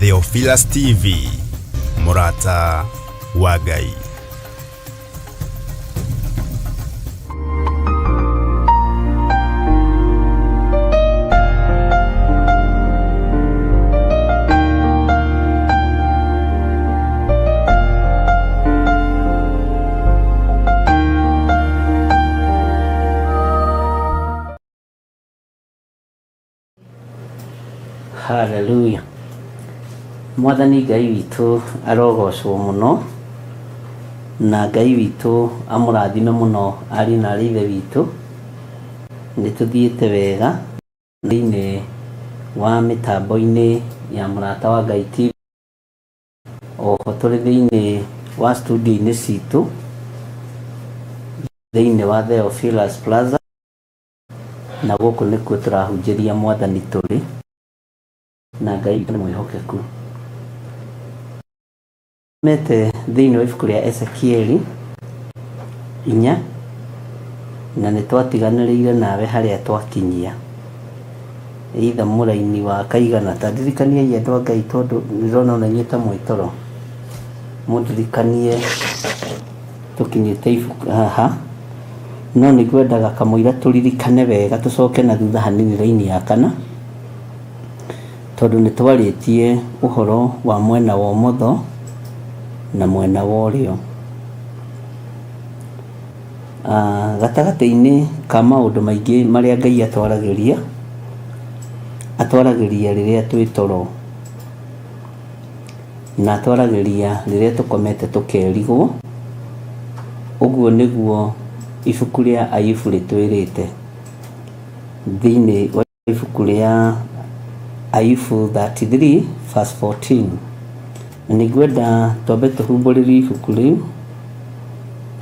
Theophilus TV, mũrata wa Ngai. Haleluya. Mwathani Ngai witũ arogocwo mũno na Ngai witũ amũrathime mũno ariũ na arĩ ithe witũ. Nĩ tũthiĩte wega thĩinĩ wa mĩtambo-inĩ ya Mũrata wa Ngai TV, oho tũrĩ thĩinĩ wa studio-inĩ citũ thĩinĩ wa Theophilus Plaza. Na gũkũ nĩkuo tũrahunjĩria Mwathani tũrĩ, na Ngai witũ nĩ mwĩhokeku. Mete thĩinĩ wa ibuku rĩa Ezekieli 4, na nĩ twatiganĩrĩire nawe harĩa twakinyia. Either mũraini wa kaigana, ta ndirikaniai andũ a Ngai tondũ ndĩrona ona inyuĩ ta mwĩ toro. Mũndirikanie tũkinyĩte ibuku haha. No nĩ ngwendaga kamũira tũririkane wega tũcoke na thutha hanini raini ya kana, tondũ nĩ twarĩtie ũhoro wa mwena wa ũmotho na mwena wa ũrĩo. Gatagatĩ-inĩ ka maũndũ maingĩ marĩa Ngai atwaragĩria, atwaragĩria rĩrĩa twĩ toro, na atwaragĩria rĩrĩa tũkomete tũkerigwo. Ũguo nĩguo ibuku rĩa Ayubu rĩtwĩrĩte. Thĩinĩ wa ibuku rĩa Ayubu 33 verse 14. Na nĩ ngwenda twambe tũhumbũrĩrie ibuku rĩu,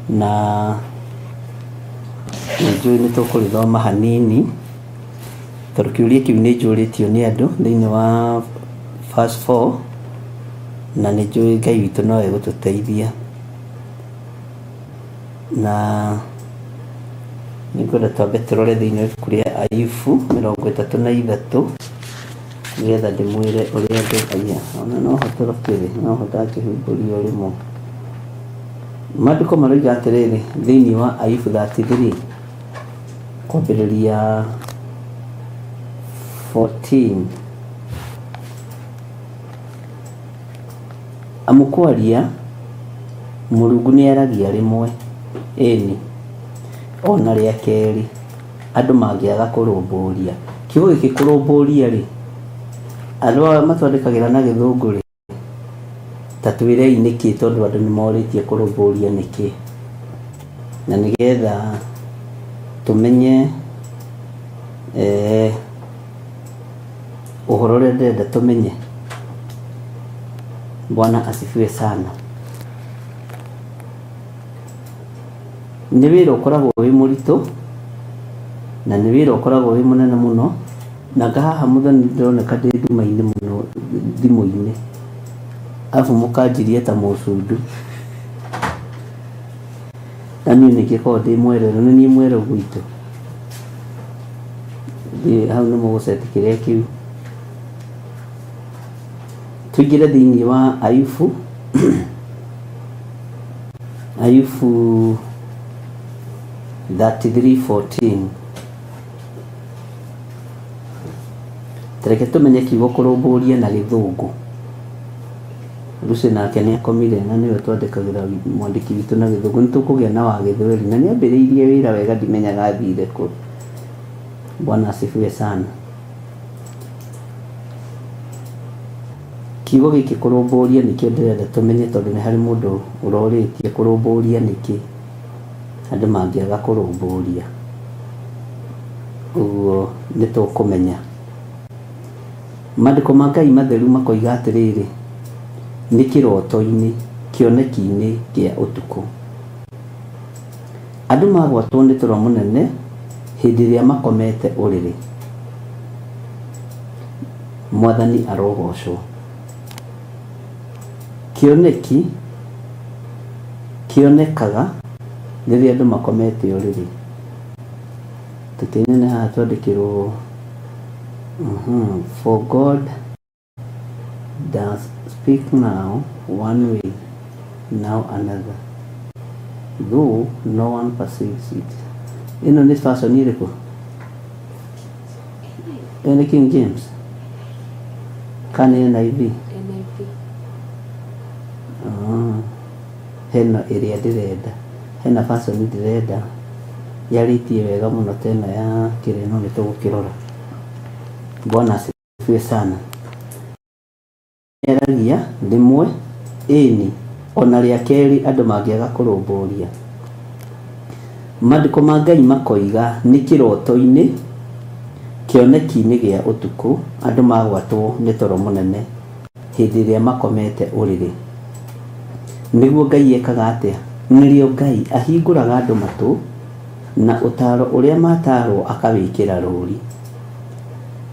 na nĩ njũĩ nĩ tũkũrĩthoma hanini, tondũ kĩũria kĩu nĩ njũrĩtio nĩ andũ thĩinĩ wa verse 4, na nĩ njũĩ Ngai witũ no egũtũteithia. Na nĩngwenda twambe tũrore thĩinĩ wa ibuku rĩa Ayubu 33 nĩgetha ndĩmwĩre ũrĩa andũ aya ona no ho tũrokĩrĩ no ho ndakĩhumbũria o rĩmwe. Maandĩko maroiga atĩrĩrĩ thĩinĩ wa Ayubu 33 kwambĩrĩria 14 Amu kwaria, Mũrungu nĩaragia rĩmwe, ĩĩ-ni, o na rĩa kerĩ, andũ mangĩaga kũrũmbũria. Kiugo gĩkĩ kũrũmbũria-rĩ, andũ aya matwandĩkagĩra na Gĩthũngũ-rĩ, ta twĩrei nĩkĩ tondũ andũ nĩmorĩtie kũrũmbũria nĩkĩ, na nĩgetha tũmenye ũhoro ũrĩa ndĩrenda tũmenye. Bwana asifiwe sana. Nĩ wĩra ũkoragwo wĩ mũritũ na nĩ wĩra ũkoragwo wĩ mũnene mũno, na anga haha mũthoni ndĩroneka ndĩ nduma-inĩ mũno thimũ-inĩ, arabu mũkanjiria ta mũcundu. Na niĩ nĩngĩkoragwo ndĩ mwerũ, nĩ niĩ mwerũ gwitũ. Hau nĩ mũgũceti kĩrĩa kĩu. Tũingĩre thĩinĩ wa Ayubu, Ayubu 33:14. Tareke tũmenye kiugo kũrũmbũria na Gĩthũngũ. Lucy nake nĩ akomire na nĩwe twandĩkagĩra mwandĩki witũ na Gĩthũngũ. Nĩ tũkũgĩa na wa Gĩthweri na nĩ ambĩrĩirie wĩra wega ndimenyaga athire kũ. Bwana asifiwe sana. Kiugo gĩkĩ kũrũmbũria nĩkĩo ndĩrenda tũmenye tondũ nĩ harĩ mũndũ ũrorĩtie kũrũmbũria nĩkĩ andũ mangĩaga kũrũmbũria. Ũguo nĩ tũkũmenya. Maandĩko ma Ngai matheru makoiga atĩrĩrĩ, nĩ kĩroto-inĩ, kĩoneki-inĩ kĩa ũtukũ. Andũ magwatwo nĩ toro mũnene hĩndĩ ĩrĩa makomete ũrĩrĩ. Mwathani arogocwo. Kĩoneki kĩonekaga rĩrĩa andũ makomete ũrĩrĩ. Tũkĩnyone haha twandĩkĩrwo for God. Does speak now one way, now another, though no one perceives it. Ĩno nĩ version ĩrĩkũ? Ĩyo nĩ King James kana nĩ NIV? NIV. Ah, hena ĩrĩa ndĩrenda, hena version ndĩrenda yarĩtie wega mũno ta ĩno ya kĩrĩa, no nĩ tũgũkĩrora. Bwana asifiwe sana. Nĩaragia rĩmwe, ĩni, ona rĩa kerĩ andũ mangĩaga kũrũmbũria. Maandĩko ma Ngai makoiga nĩ kĩroto-inĩ, kĩoneki-inĩ gĩa ũtukũ, andũ magwatwo nĩ toro mũnene hĩndĩ ĩrĩa makomete ũrĩrĩ. Nĩguo Ngai ekaga atĩa? Nĩrĩo Ngai ahingũraga andũ matũ na ũtaaro ũrĩa matarwo akawĩkĩra rũri.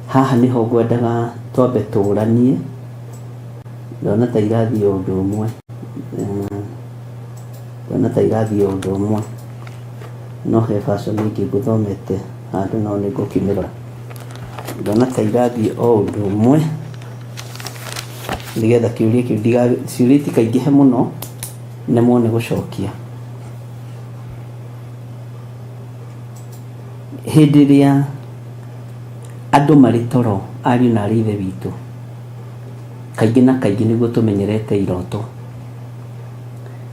Haha nĩho ngwendaga twambe tũranie, ndona ta irathiĩ o ũndũ ũmwe, ndona ta irathiĩ o ũndũ ũmwe, no he version ĩngĩ ngũthomete handũ no nĩ ngũkĩmĩrora. Ndona ta irathiĩ o ũndũ ũmwe, nĩgetha kĩũria kĩu ndiga, ciũria itikaingĩhe mũno nemwo nĩ gũcokia. Hĩndĩ ĩrĩa andũ marĩ toro, ariũ na arĩ ithe witũ, kaingĩ na kaingĩ nĩguo tũmenyerete iroto,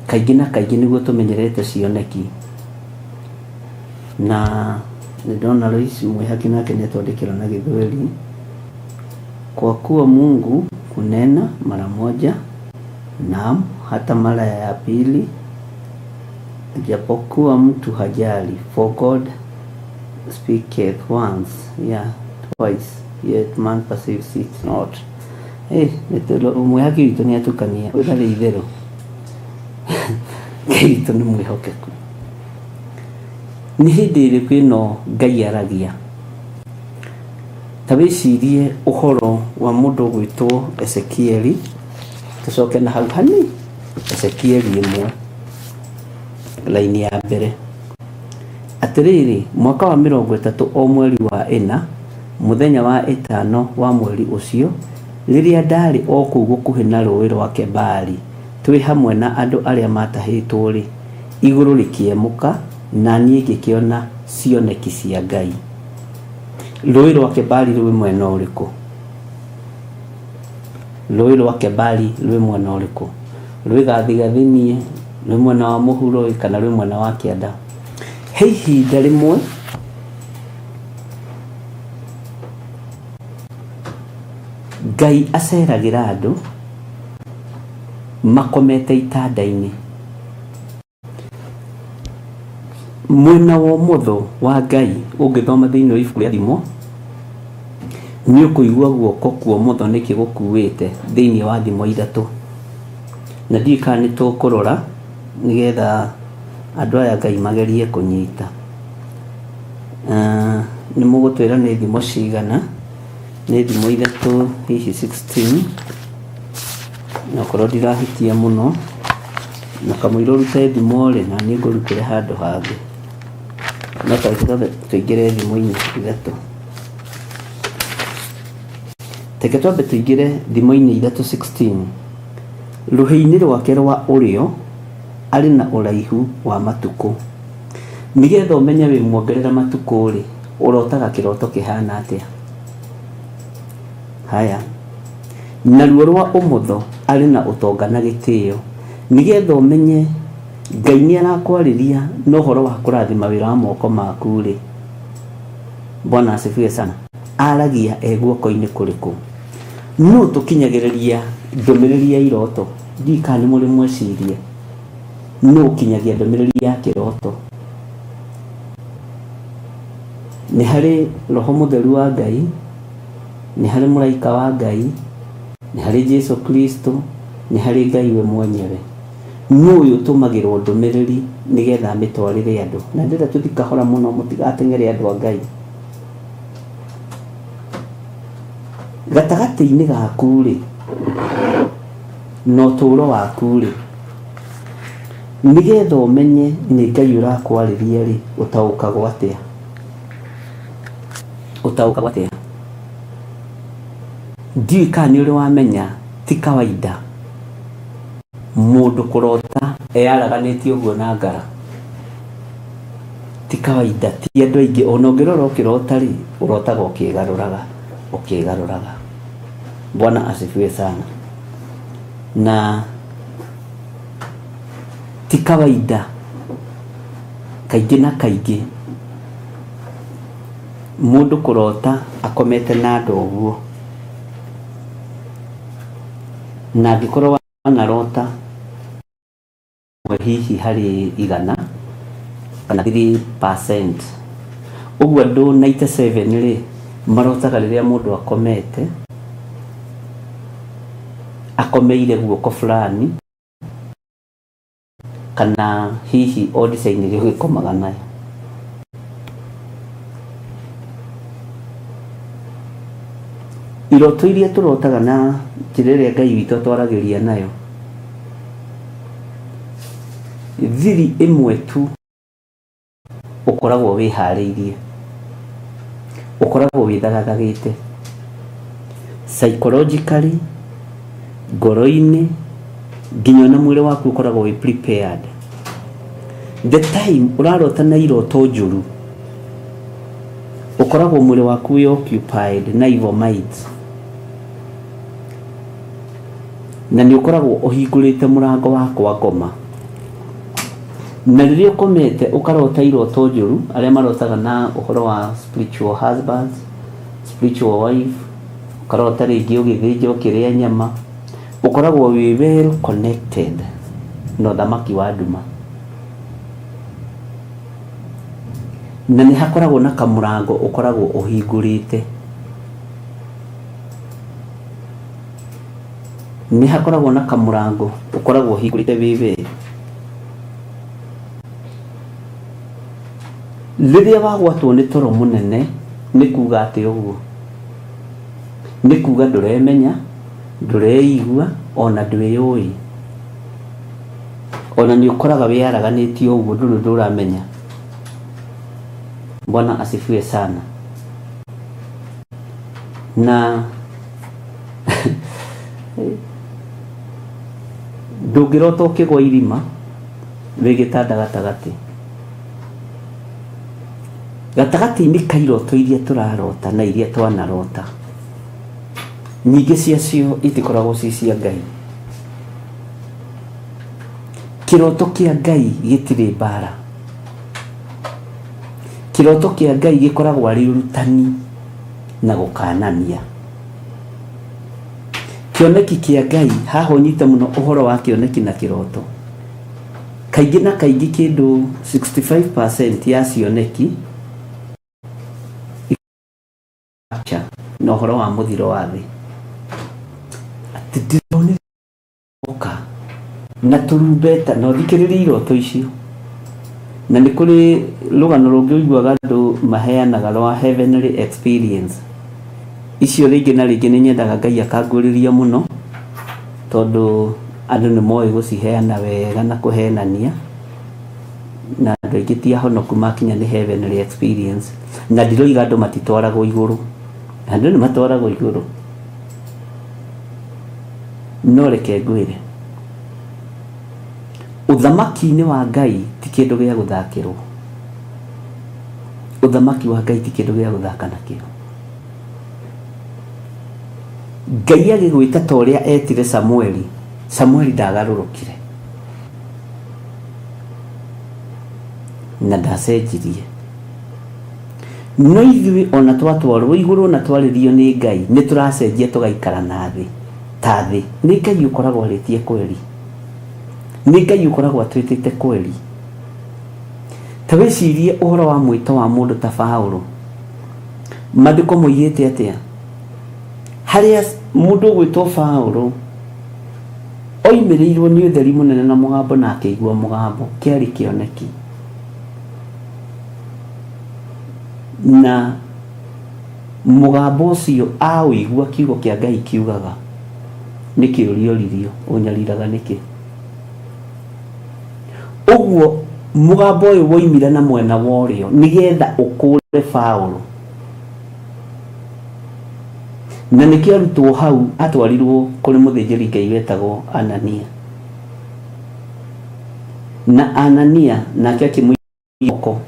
kaingĩ na kaingĩ nĩguo tũmenyerete cioneki. Na nĩ ndona Lois Mwĩhaki nake nĩ atwandĩkĩra na Gĩthweri, kwa kuwa Mungu hunena mara moja, naam hata mara ya pili, japokuwa mtu hajali, for God speaketh once, yeah, twice, yet man perceives it not. Hey, Mwĩhaki witũ nĩ atukania ũtarĩ itherũ. Ngai witũ nĩ mwĩhokeku. Nĩ hĩndĩ ĩrĩkũ ĩno Ngai aragia? Ta wĩcirie ũhoro wa mũndũ ũgwĩtwo Ezekieli, tũcoke na hau hani, Ezekieli 1 raini ya mbere. Atĩrĩrĩ, mwaka wa 30 o mweri wa 4, mũthenya wa 5 wa mweri ũcio, rĩrĩa ndarĩ o kũu gũkuhĩ na rũũĩ rwa Kebari, twĩ hamwe na andũ arĩa matahĩtwo-rĩ, igũrũ rĩkĩemũka, na niĩ ngĩkĩona cioneki cia Ngai. Rũũĩ rwa Kebari rwĩ mwena ũrĩkũ? Rũũĩ rwa Kebari rwĩ mwena ũrĩkũ? Rwĩ gathigathini, rwĩ mwena wa mũhuro kana rwĩ mwena wa kĩanda? He ihinda rĩmwe Ngai aceragĩra andũ makomete itanda-inĩ. Mwena wa ũmotho wa Ngai ũngĩthoma thĩinĩ wa ibuku rĩa Thimo, nĩ ũkũigua guoko kwa ũmotho nĩkĩ gũkuĩte thĩinĩ wa Thimo 3. Na ndiũĩ kana nĩ tũkũrora nĩgetha andũ aya Ngai magerie kũnyita. Nĩ mũgũtwĩra nĩ thimo cigana, nĩ thimo 3 hihi 16, na okorwo ndirahĩtia mũno, na kamũira ũrute thimo rĩ, na niĩ ngũrutĩre handũ hangĩ. No ta reke twambe tũingĩre thimo-inĩ 3. Reke twambe tũingĩre thimo-inĩ 3:16. Rũhĩ-inĩ rwake rwa ũrĩo arĩ na ũraihu wa matukũ. Nĩgetha ũmenye wĩ muongerere matukũ rĩ, ũrotaga kĩroto kĩhana atĩa? Haya. Naruo rwa ũmotho arĩ na ũtonga na gĩtĩo. Nĩgetha ũmenye Ngai nĩ arakwarĩria na ũhoro wa kũrathima wĩra wa moko maku rĩ, Bwana asifiwe sana, aragia e guoko-inĩ kũrĩkũ? Nũ tũkinyagĩrĩria ndũmĩrĩri ya iroto? Ndiũĩ kana nĩ mũrĩ mweciria nũ ũkinyagia ndũmĩrĩri ya kĩroto. Nĩ harĩ Roho Mũtheru wa Ngai, nĩ harĩ mũraika wa Ngai, nĩ harĩ Jesu Kristo, nĩ harĩ Ngai we mwenyewe. Nũ ũyũ ũtũmagĩrwo ndũmĩrĩri nĩgetha amĩtwarĩre andũ? Na ndĩrenda tũthiĩ kahora mũno mũtigateng'ere andũ a Ngai. Gatagatĩ-inĩ gaku rĩ, na ũtũũro waku rĩ, nĩgetha ũmenye nĩ Ngai ũrakwarĩria rĩ, ũtaũkagwo atĩa? Ũtaũkagwo atĩa? Ndiũĩ kana nĩ ũrĩ wamenya Ti kawaida mũndũ kũrota eyaraganĩtie ũguo na ngara. Ti kawaida, ti andũ aingĩ. Ona ũngĩrora ũkĩrota rĩ, ũrotaga ũkĩgarũraga, ũkĩgarũraga. Bwana asifiwe sana. Na ti kawaida kaingĩ na kaingĩ mũndũ kũrota akomete na andũ ũguo. Na angĩkorwo wanarota hihi harĩ igana kana 3%, ũguo andũ 97 rĩ, marotaga rĩrĩa mũndũ akomete, akomeire guoko fulani, kana hihi o design ĩrĩa ũgĩkomaga nayo. Iroto iria tũrotaga na njĩra ĩrĩa Ngai witũ atwaragĩria nayo, thiri ĩmwe tu ũkoragwo wĩharĩirie, ũkoragwo wĩthagathagĩte psychologically, ngoro-inĩ, nginya ona mwĩrĩ waku ũkoragwo wĩ prepared. The time ũrarota na iroto njũru, ũkoragwo mwĩrĩ waku wĩ occupied na evil minds, na nĩ ũkoragwo ũhingũrĩte mũrango wa kwa ngoma. Na rĩrĩa ũkomete ũkarota iroto njũru, arĩa marotaga na ũhoro wa spiritual husbands, spiritual wife, ũkarota rĩngĩ ũgĩthĩnja ũkĩrĩa nyama, ũkoragwo wĩ well connected na ũthamaki wa nduma. Na nĩ hakoragwo na kamũrango ũkoragwo ũhingũrĩte. Nĩ hakoragwo na kamũrango ũkoragwo ũhingũrĩte wĩ we. Rĩrĩa wagwatwo nĩ toro mũnene nĩ kuga atĩa ũguo? Nĩ kuga ndũremenya, ndũreigua ona ndwĩyũĩ. Ona nĩ ũkoraga wĩyaraganĩtie ũguo ndũrĩ ũndũ ũramenya. Bwana asifiwe sana. Na ndũngĩrota ũkĩgwa irima wĩ gĩtanda gatagatĩ. Gatagatĩ-inĩ ka iroto iria tũrarota na iria twanarota, nyingĩ ciacio itikoragwo ci cia Ngai. Kĩroto kĩa Ngai gĩtirĩ mbara. Kĩroto kĩa Ngai gĩkoragwo arĩ ũrutani na gũkanania. Kĩoneki kĩa Ngai, haha ũnyite mũno ũhoro wa kĩoneki na kĩroto. Kaingĩ na kaingĩ kĩndũ 65% ya cioneki na ũhoro wa mũthiro wa thĩ. Atĩ ndĩronire oka na tũrumbeta na ũthikĩrĩrie iroto icio. Na nĩ kũrĩ rũgano rũngĩ ũiguaga andũ maheanaga rwa heavenly experience. Icio rĩngĩ na rĩngĩ nĩ nyendaga Ngai akanguũrĩria mũno, tondũ andũ nĩ moĩ gũciheana wega na kũhenania, na andũ aingĩ ti ahonoku makinya nĩ heavenly experience. Na ndiroiga andũ matitwaragwo igũrũ, andũ nĩ matwaragwo igũrũ. No reke ngwĩre, ũthamaki-inĩ wa Ngai ti kĩndũ gĩa gũthakĩrwo. Ũthamaki wa Ngai ti kĩndũ gĩa gũthaka nakĩo. Ngai agĩgwĩta ta ũrĩa etire Samueli, Samueli ndagarũrũkire na ndacenjirie. No ithuĩ ona twatwarwo igũrũ na twarĩrio nĩ Ngai, nĩ tũracenjia tũgaikara na thĩ ta thĩ. Nĩ Ngai ũkoragwo arĩtie kweri. Nĩ Ngai ũkoragwo atwĩtĩte kweri. Ta wĩcirie ũhoro wa mwĩto wa mũndũ ta Paũlũ. Maandĩko moigĩte atĩa? Harĩa mũndũ ũgwĩtwo Paũlũ oimĩrĩirwo nĩ ũtheri mũnene na mũgambo na akĩigua mũgambo, kĩarĩ kĩoneki. Na mũgambo ũcio aũigua kiugo kĩa Ngai kiugaga, nĩ kĩũria oririo, ũnyariraga nĩkĩ? Ũguo mũgambo ũyũ woimire na mwena wa ũrĩo nĩgetha ũkũre Paũlũ. Na nĩkĩo arutwo hau atwarirwo kũrĩ mũthĩnjĩri Ngai wetagwo Anania. Na Anania nake akĩmũigĩrĩra moko.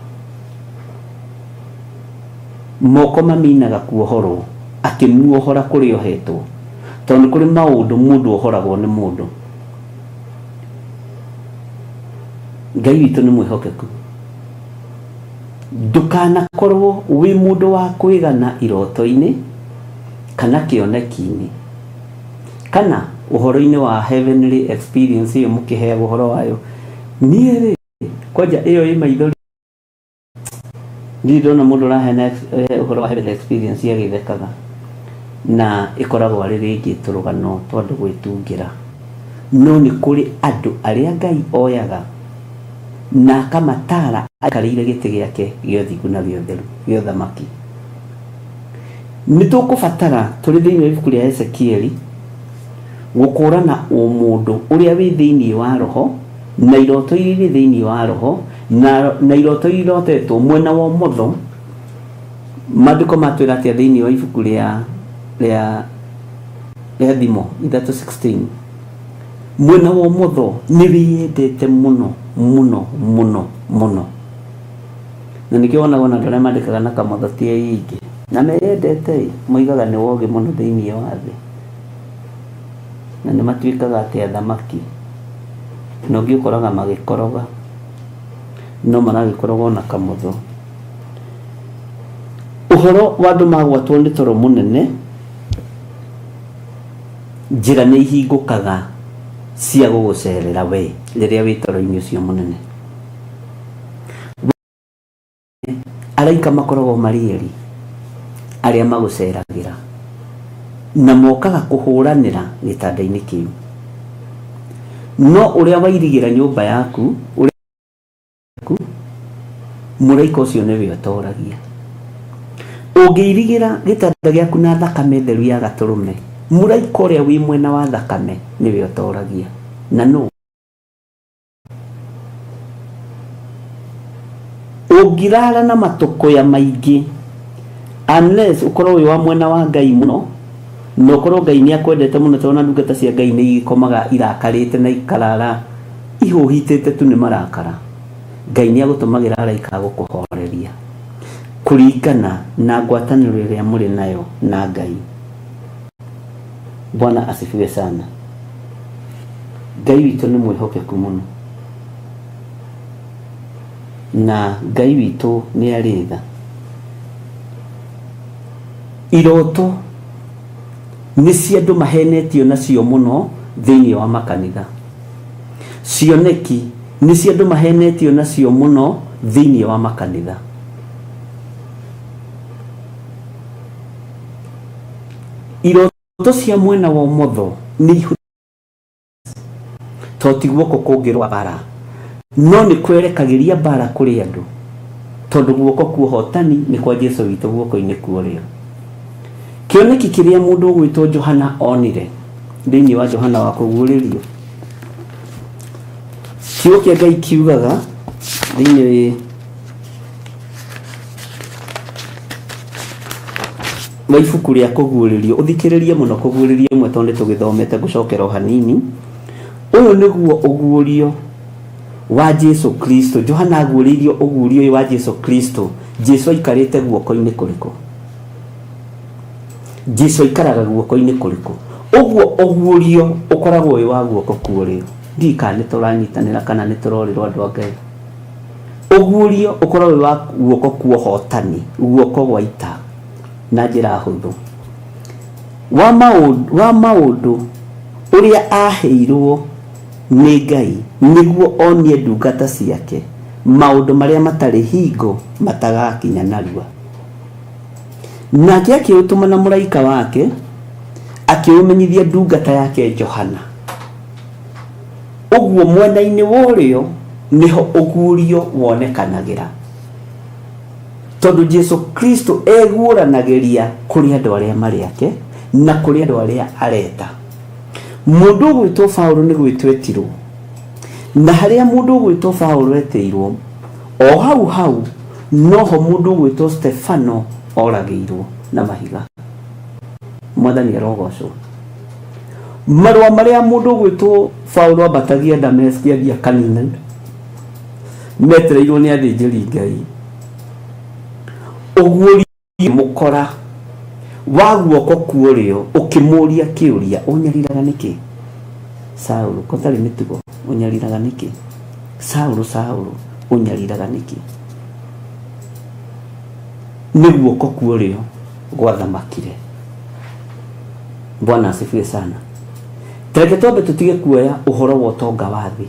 Moko maminaga kuohorwo, akĩmuohora kũrĩa ohetwo. Tondũ nĩ kũrĩ maũndũ mũndũ ohoragwo nĩ mũndũ. Ngai witũ nĩ mwĩhokeku. Ndũkanakorwo wĩ mũndũ wa kwĩgana iroto-inĩ kana kĩoneki-inĩ kana ũhoro-inĩ wa heavenly experience ĩyo mũkĩheagwo ũhoro wayo. Niĩ rĩ, kwanja ĩyo ĩ maithori ndirĩ ndona mũndũ ũraheana ũhoro wa heavenly experience agĩthekaga na ĩkoragwo arĩ rĩngĩ tũrũgano twa andũ gwĩtungĩra. No nĩ kũrĩ andũ arĩa Ngai oyaga na akamataara aikarĩire gĩtĩ gĩake gĩa ũthingu na gĩa ũtheru gĩa ũthamaki. Nĩ tũkũbatara tũrĩ thĩinĩ wa ibuku rĩa Ezekieli gũkũrana ũmũndũ ũrĩa wĩ thĩinĩ wa roho na iroto iria irĩ thĩinĩ wa roho na iroto iria irotetwo mwena wa ũmotho. Maandĩko matwĩra atĩa thĩinĩ wa ibuku rĩa Thimo 3:16? Mwena wa ũmotho nĩ wĩyendete mũno mũno mũno mũno, na nĩkĩo wonaga ona andũ arĩa mandĩkaga na kamotho ti aingĩ na meyendete ĩ, moigaga nĩ wogĩ mũno thĩinĩ wa thĩ, na nĩ matuĩkaga atĩ athamaki, na ũngĩ ũkoraga magĩkoroga, no maragĩkorogwo na kamotho. Ũhoro wa andũ magwatwo nĩ toro mũnene, njĩra nĩ ihingũkaga cia gũgũcerera we rĩrĩa wĩ toro-inĩ ũcio mũnene. Araika makoragwo marĩ erĩ arĩa magũceragĩra na mokaga kũhũranĩra gĩtanda-inĩ kĩu. No ũrĩa wairigĩra nyũmba yaku, ũrĩa yaku, mũraika ũcio nĩwe ũtoragia. Ũngĩirigĩra gĩtanda gĩaku na thakame theru ya gatũrũme, mũraika ũrĩa wĩ mwena wa thakame nĩwe ũtoragia. Na nũ? Ũngĩrara na matũkũya maingĩ, unless ũkorwo wĩ wa mwena wa Ngai mũno, na ũkorwo Ngai nĩ akwendete mũno, tondũ ona ndungata cia Ngai nĩ igĩkomaga irakarĩte na ikarara ihũhitĩte tu nĩ marakara. Ngai nĩ agũtũmagĩra araika a gũkũhoreria kũringana na ngwatanĩro ĩrĩa mũrĩ nayo na Ngai. Bwana asifiwe sana. Ngai witũ nĩ mwĩhokeku mũno, na Ngai witũ nĩ arĩ tha. Iroto nĩ cia andũ mahenetio nacio mũno thĩinĩ wa makanitha. Cioneki nĩ cia andũ mahenetio nacio mũno thĩinĩ wa makanitha. Iroto cia mwena wa ũmotho nĩ to ti guoko kũngĩrũa mbara, no nĩ kwerekagĩria mbara kũrĩ andũ, tondũ guoko kwa ũhotani nĩ kwa Jesu witũ guoko-inĩ kwa ũrĩo. Kĩoneki kĩrĩa mũndũ ũgwĩtwo Johana onire thĩinĩ wa Johana wa kũguũrĩrio, kiugo kĩa Ngai kiugaga thĩinĩ wa ibuku rĩa kũguũrĩrio, ũthikĩrĩrie mũno kũguũrĩrio ĩmwe tondũ nĩ tũgĩthomete, ngũcokera o hanini. Ũyũ nĩguo ũguũrio wa Jesu Kristo. Johana aguũrĩirio ũguũrio ũyũ wa Jesu Kristo. Jesu aikarĩte guoko-inĩ kũrĩkũ? Jesu aikaraga guoko-inĩ kũrĩkũ? Ũguo ũguũrio ũkoragwo wĩ wa guoko kwa ũrĩo. Ndiũĩ kana nĩ tũranyitanĩra kana nĩ tũrorĩrwo andũ a Ngai. Ũguũrio ũkoragwo wĩ wa guoko kwa ũhotani, guoko gwa ita na njĩra hũthũ. Wa maũndũ, wa maũndũ ũrĩa aheirwo nĩ Ngai nĩguo onie ndungata ciake maũndũ marĩa matarĩ hingo matagakinya narua. Nake akĩũtũma na mũraika wake, akĩũmenyithia ndungata yake Johana. Ũguo mwena-inĩ wa ũrĩo nĩho ũguũrio wonekanagĩra, tondũ Jesu Kristo eguũranagĩria kũrĩ andũ arĩa marĩ ake na kũrĩ andũ arĩa areta. Mũndũ ũgwĩtwo Paulo nĩ gwĩtwo etirwo, na harĩa mũndũ ũgwĩtwo Paulo etĩirwo, o hau hau noho mũndũ ũgwĩtwo Stefano oragĩirwo na mahiga. Mwathani arogocwo. Marũa marĩa mũndũ ũgwĩtwo Paulo ambatagia Dameski athiĩ akanine metereirwo nĩ athĩnjĩri Ngai. Ũguũrio mũkora wa guoko kuorĩo ũkĩmũria kĩũria, ũnyariraga nĩkĩ? Saũlũ, ko tarĩ mĩtugo, ũnyariraga nĩkĩ? Saũlũ, Saũlũ, ũnyariraga nĩkĩ? Nĩ guoko kuorĩo gwathamakire. Bwana asifiwe sana. Tareke twambe tũtige kuoya ũhoro wa ũtonga wa thĩ,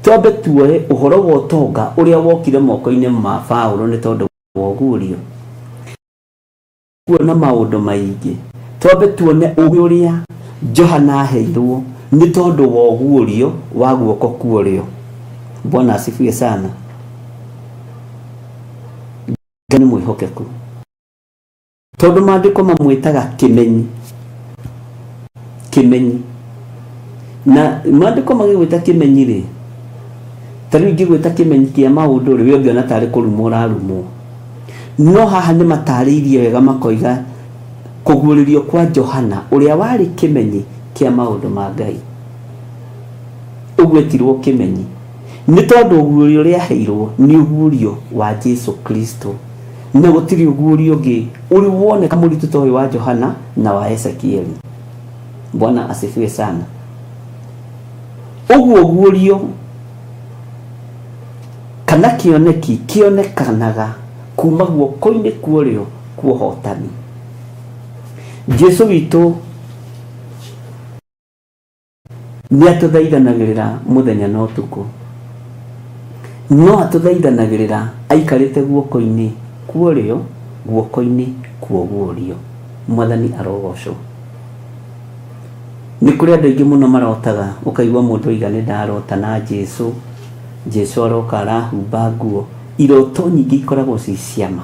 twambe tuoye ũhoro wa ũtonga ũrĩa wokire moko-inĩ ma Paulo nĩ tondũ wa ũguũrio. Kuona maũndũ maingĩ, twambe tuone ũgĩ ũrĩa Johana aheirwo nĩ tondũ wa ũguũrio wa guoko kuorĩo. Bwana asifiwe sana. Ngai nĩ mwĩhokeku, tondũ maandĩko mamwĩtaga kĩmenyi. Kĩmenyi, na maandĩko magĩgwĩta kĩmenyi rĩ, ta rĩu ingĩgwĩta kĩmenyi kĩa maũndũ rĩ, we ũngĩona tarĩ kũrumwo ũrarumwo. No haha nĩ matarĩirie wega makoiga kũguũrĩrio kwa Johana ũrĩa warĩ kĩmenyi kĩa maũndũ ma Ngai. Ũguo etirwo kĩmenyi nĩ tondũ ũguũrio ũrĩa aheirwo nĩ ũguũrio wa Jesu Kristo, na gũtirĩ ũguũrio ũngĩ ũrĩ woneka mũritũ ta ũyũ wa Johana na wa Ezekieli. Bwana asifiwe sana. Ũguo ũguũrio kana kĩoneki kĩonekanaga kuma guoko-inĩ kuorĩo kwa ũhotani. Jesu witũ nĩ atũthaithanagĩrĩra mũthenya na ũtukũ, no atũthaithanagĩrĩra aikarĩte guoko-inĩ kuorĩo, guoko-inĩ kwa ũguũrio. Mwathani arogocwo. Nĩ kũrĩ andũ aingĩ mũno marotaga, ũkaigua mũndũ oiga nĩ ndarota na Jesu, Jesu aroka arahumba nguo. Iroto nyingĩ ikoragwo ci ciama,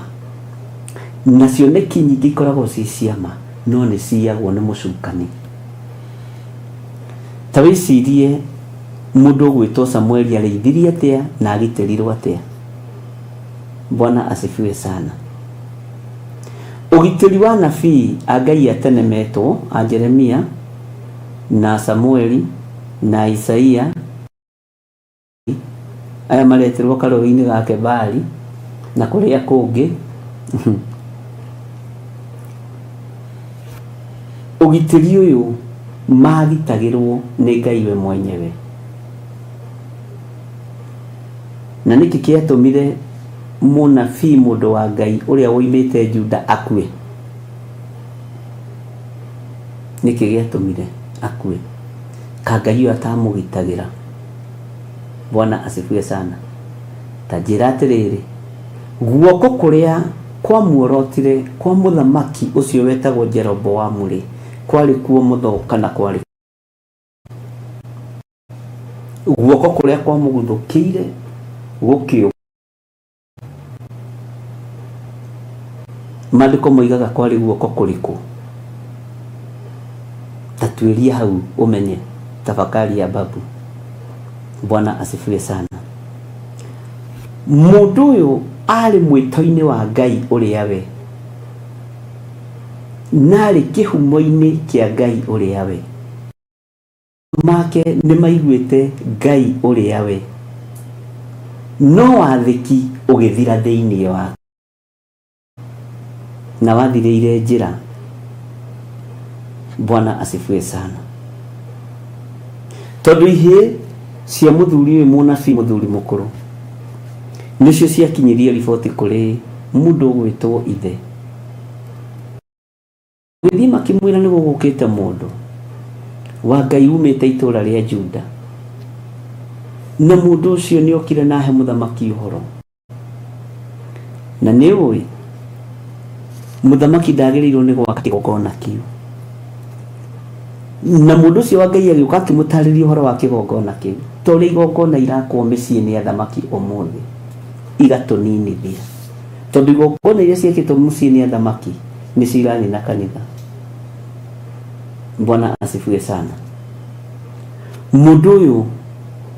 na cioneki nyingĩ ikoragwo ci ciama, no nĩ ciyagwo nĩ mũcukani. Ta wĩcirie mũndũ ũgwĩtwo Samueli arĩithirie atĩa na agitĩrirwo atĩa. Bwana asifiwe sana. Ũgitĩri wa anabii a Ngai a tene metwo a Jeremia na Samueli na Isaia, aya maretirwo karũũĩ-inĩ ga Kebari na kũrĩa kũngĩ. Ũgitĩri ũyũ magitagĩrwo nĩ Ngai we mwenyewe. Na nĩkĩ kĩatũmire mũnabii mũndũ wa Ngai ũrĩa woimĩte Juda akue? Nĩkĩ gĩatũmire akue? Ka Ngai ũyũ atamũgitagĩra? Bwana asifiwe sana. Ta njĩra atĩrĩrĩ, guoko kũrĩa kwamuorotire kwa mũthamaki ũcio wetagwo Jeroboamu-rĩ, kwarĩ kuo mũtho kana kwarĩ guoko kũrĩa kwamũguthũkĩire gũkĩũma? Maandĩko moigaga kwarĩ guoko kũrĩkũ? Ta tuĩria hau ũmenye. Tafakari ya babu. Bwana asifiwe sana. Mũndũ ũyũ arĩ mwĩto-inĩ wa Ngai ũrĩa we, na arĩ kĩhumo-inĩ kĩa Ngai ũrĩa we. Make nĩ maiguĩte Ngai ũrĩa we, no wathĩki ũgĩthira thĩinĩ wake, na wathirĩire njĩra. Bwana asifiwe sana. Tondũ ihĩĩ cia mũthuri ũyũ mũnabii, mũthuri mũkũrũ, nĩcio ciakinyirie riboti kũrĩ mũndũ ũgwĩtwo ithe. Gĩthiĩ makĩmwĩra nĩ gũgũkĩte mũndũ wa Ngai umĩte itũũra rĩa Juda, na mũndũ ũcio nĩ okire na ahe mũthamaki ũhoro. Na nĩ ũĩ mũthamaki ndagĩrĩirwo nĩ gwaka kĩgongona kĩu. Na mũndũ ũcio wa Ngai agĩũka akĩmũtarĩria ũhoro wa kĩgongona kĩu, ta ũrĩa igongona irakwo mĩciĩ nĩ athamaki ũmũthĩ, igatũninithia. Tondũ igongona iria ciakĩtwo mũciĩ nĩ athamaki nĩcio iranina kanitha. Bwana asifiwe sana. Mũndũ ũyũ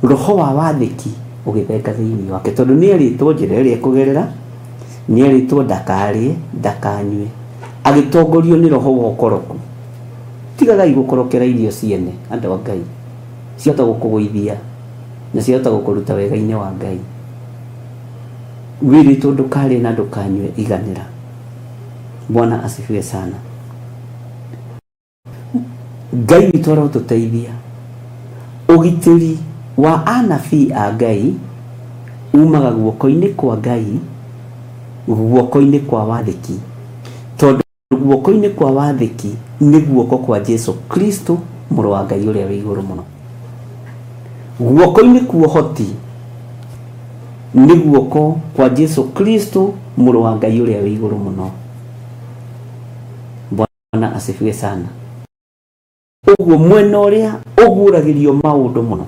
roho wa wathĩki ũgĩthenga thĩinĩ wake, tondũ nĩ erĩtwo njĩra ĩrĩa ekũgerera, nĩ erĩtwo ndakarĩe, ndakanyue. Agĩtongorio nĩ roho wa ũkoroku. Tigagai gũkorokera irio ciene, andũ a Ngai. Ciahota gũkũgũithia na ciahota gũkũruta wega-inĩ wa Ngai. Wĩrĩtwo ndũkarĩe na ndũkanyue, iganĩra. Bwana asifiwe sana. Ngai witũ arotũteithia. Ũgitĩri wa anabii a Ngai umaga guoko-inĩ kwa Ngai, guoko-inĩ kwa wathĩki. Tondũ guoko-inĩ kwa wathĩki nĩ guoko kwa Jesu Kristo, mũrũ wa Ngai ũrĩa wĩ igũrũ mũno. Guoko-inĩ kwa ũhoti nĩ guoko kwa Jesu Kristo, mũrũ wa Ngai ũrĩa wĩ igũrũ mũno. Bwana asifiwe sana. Ũguo mwena ũrĩa ũguũragĩrio maũndũ mũno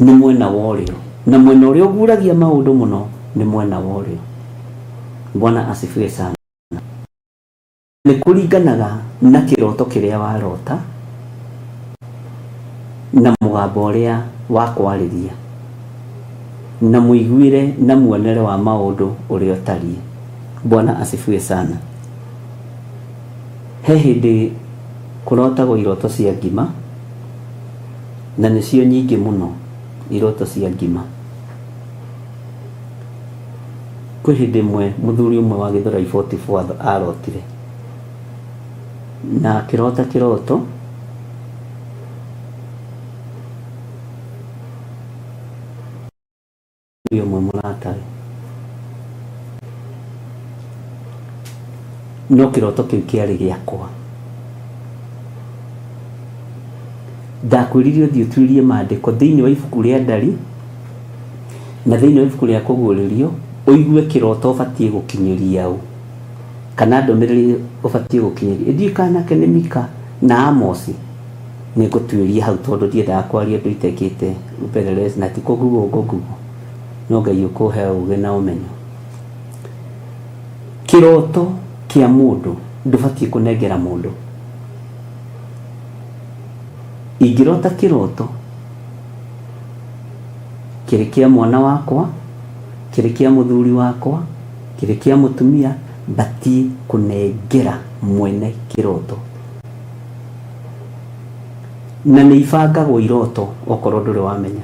nĩ mwena wa ũrĩo, na mwena ũrĩa ũguũragia maũndũ mũno nĩ mwena wa ũrĩo. Bwana asifiwe sana. Nĩ kũringanaga na kĩroto kĩrĩa warota na mũgambo ũrĩa wakwarĩria na mũiguĩre na muonere wa maũndũ ũrĩa ũtariĩ. Bwana asifiwe sana. He hĩndĩ kũrotagwo iroto cia ngima, na nĩcio nyingĩ mũno, iroto cia ngima. Kwĩ hĩndĩ ĩmwe mũthuri ũmwe wa Gĩthũrai 44 arotire, na akĩrota kĩroto ũmwe mũratawe, no kĩroto kĩu kĩarĩ gĩakwa. Ndakwĩrire ũthiĩ ũtuĩrie maandĩko thĩinĩ wa ibuku rĩa Ndari na thĩinĩ wa ibuku rĩa Kũguũrĩrio, ũigue kĩroto ũbatiĩ gũkinyĩria ũ, kana ndũmĩrĩri ũbatiĩ gũkinyĩria. Ndiũĩ kana nake nĩ Mika na Amosi, nĩ ngũtuĩria hau tondũ ndiendaga kwaria ũndũ itekĩte upelelezi, na ti kũ Google ngũ Google, no Ngai ũkũhe ũgĩ na ũmenyo. Kĩroto kĩa mũndũ ndũbatiĩ kũnengera mũndũ. Ingĩrota kĩroto kĩrĩ kĩa mwana wakwa, kĩrĩ kĩa mũthuri wakwa, kĩrĩ kĩa mũtumia, batiĩ kũnengera mwene kĩroto. Na nĩ ibangagwo iroto okorwo ndũrĩ wamenya.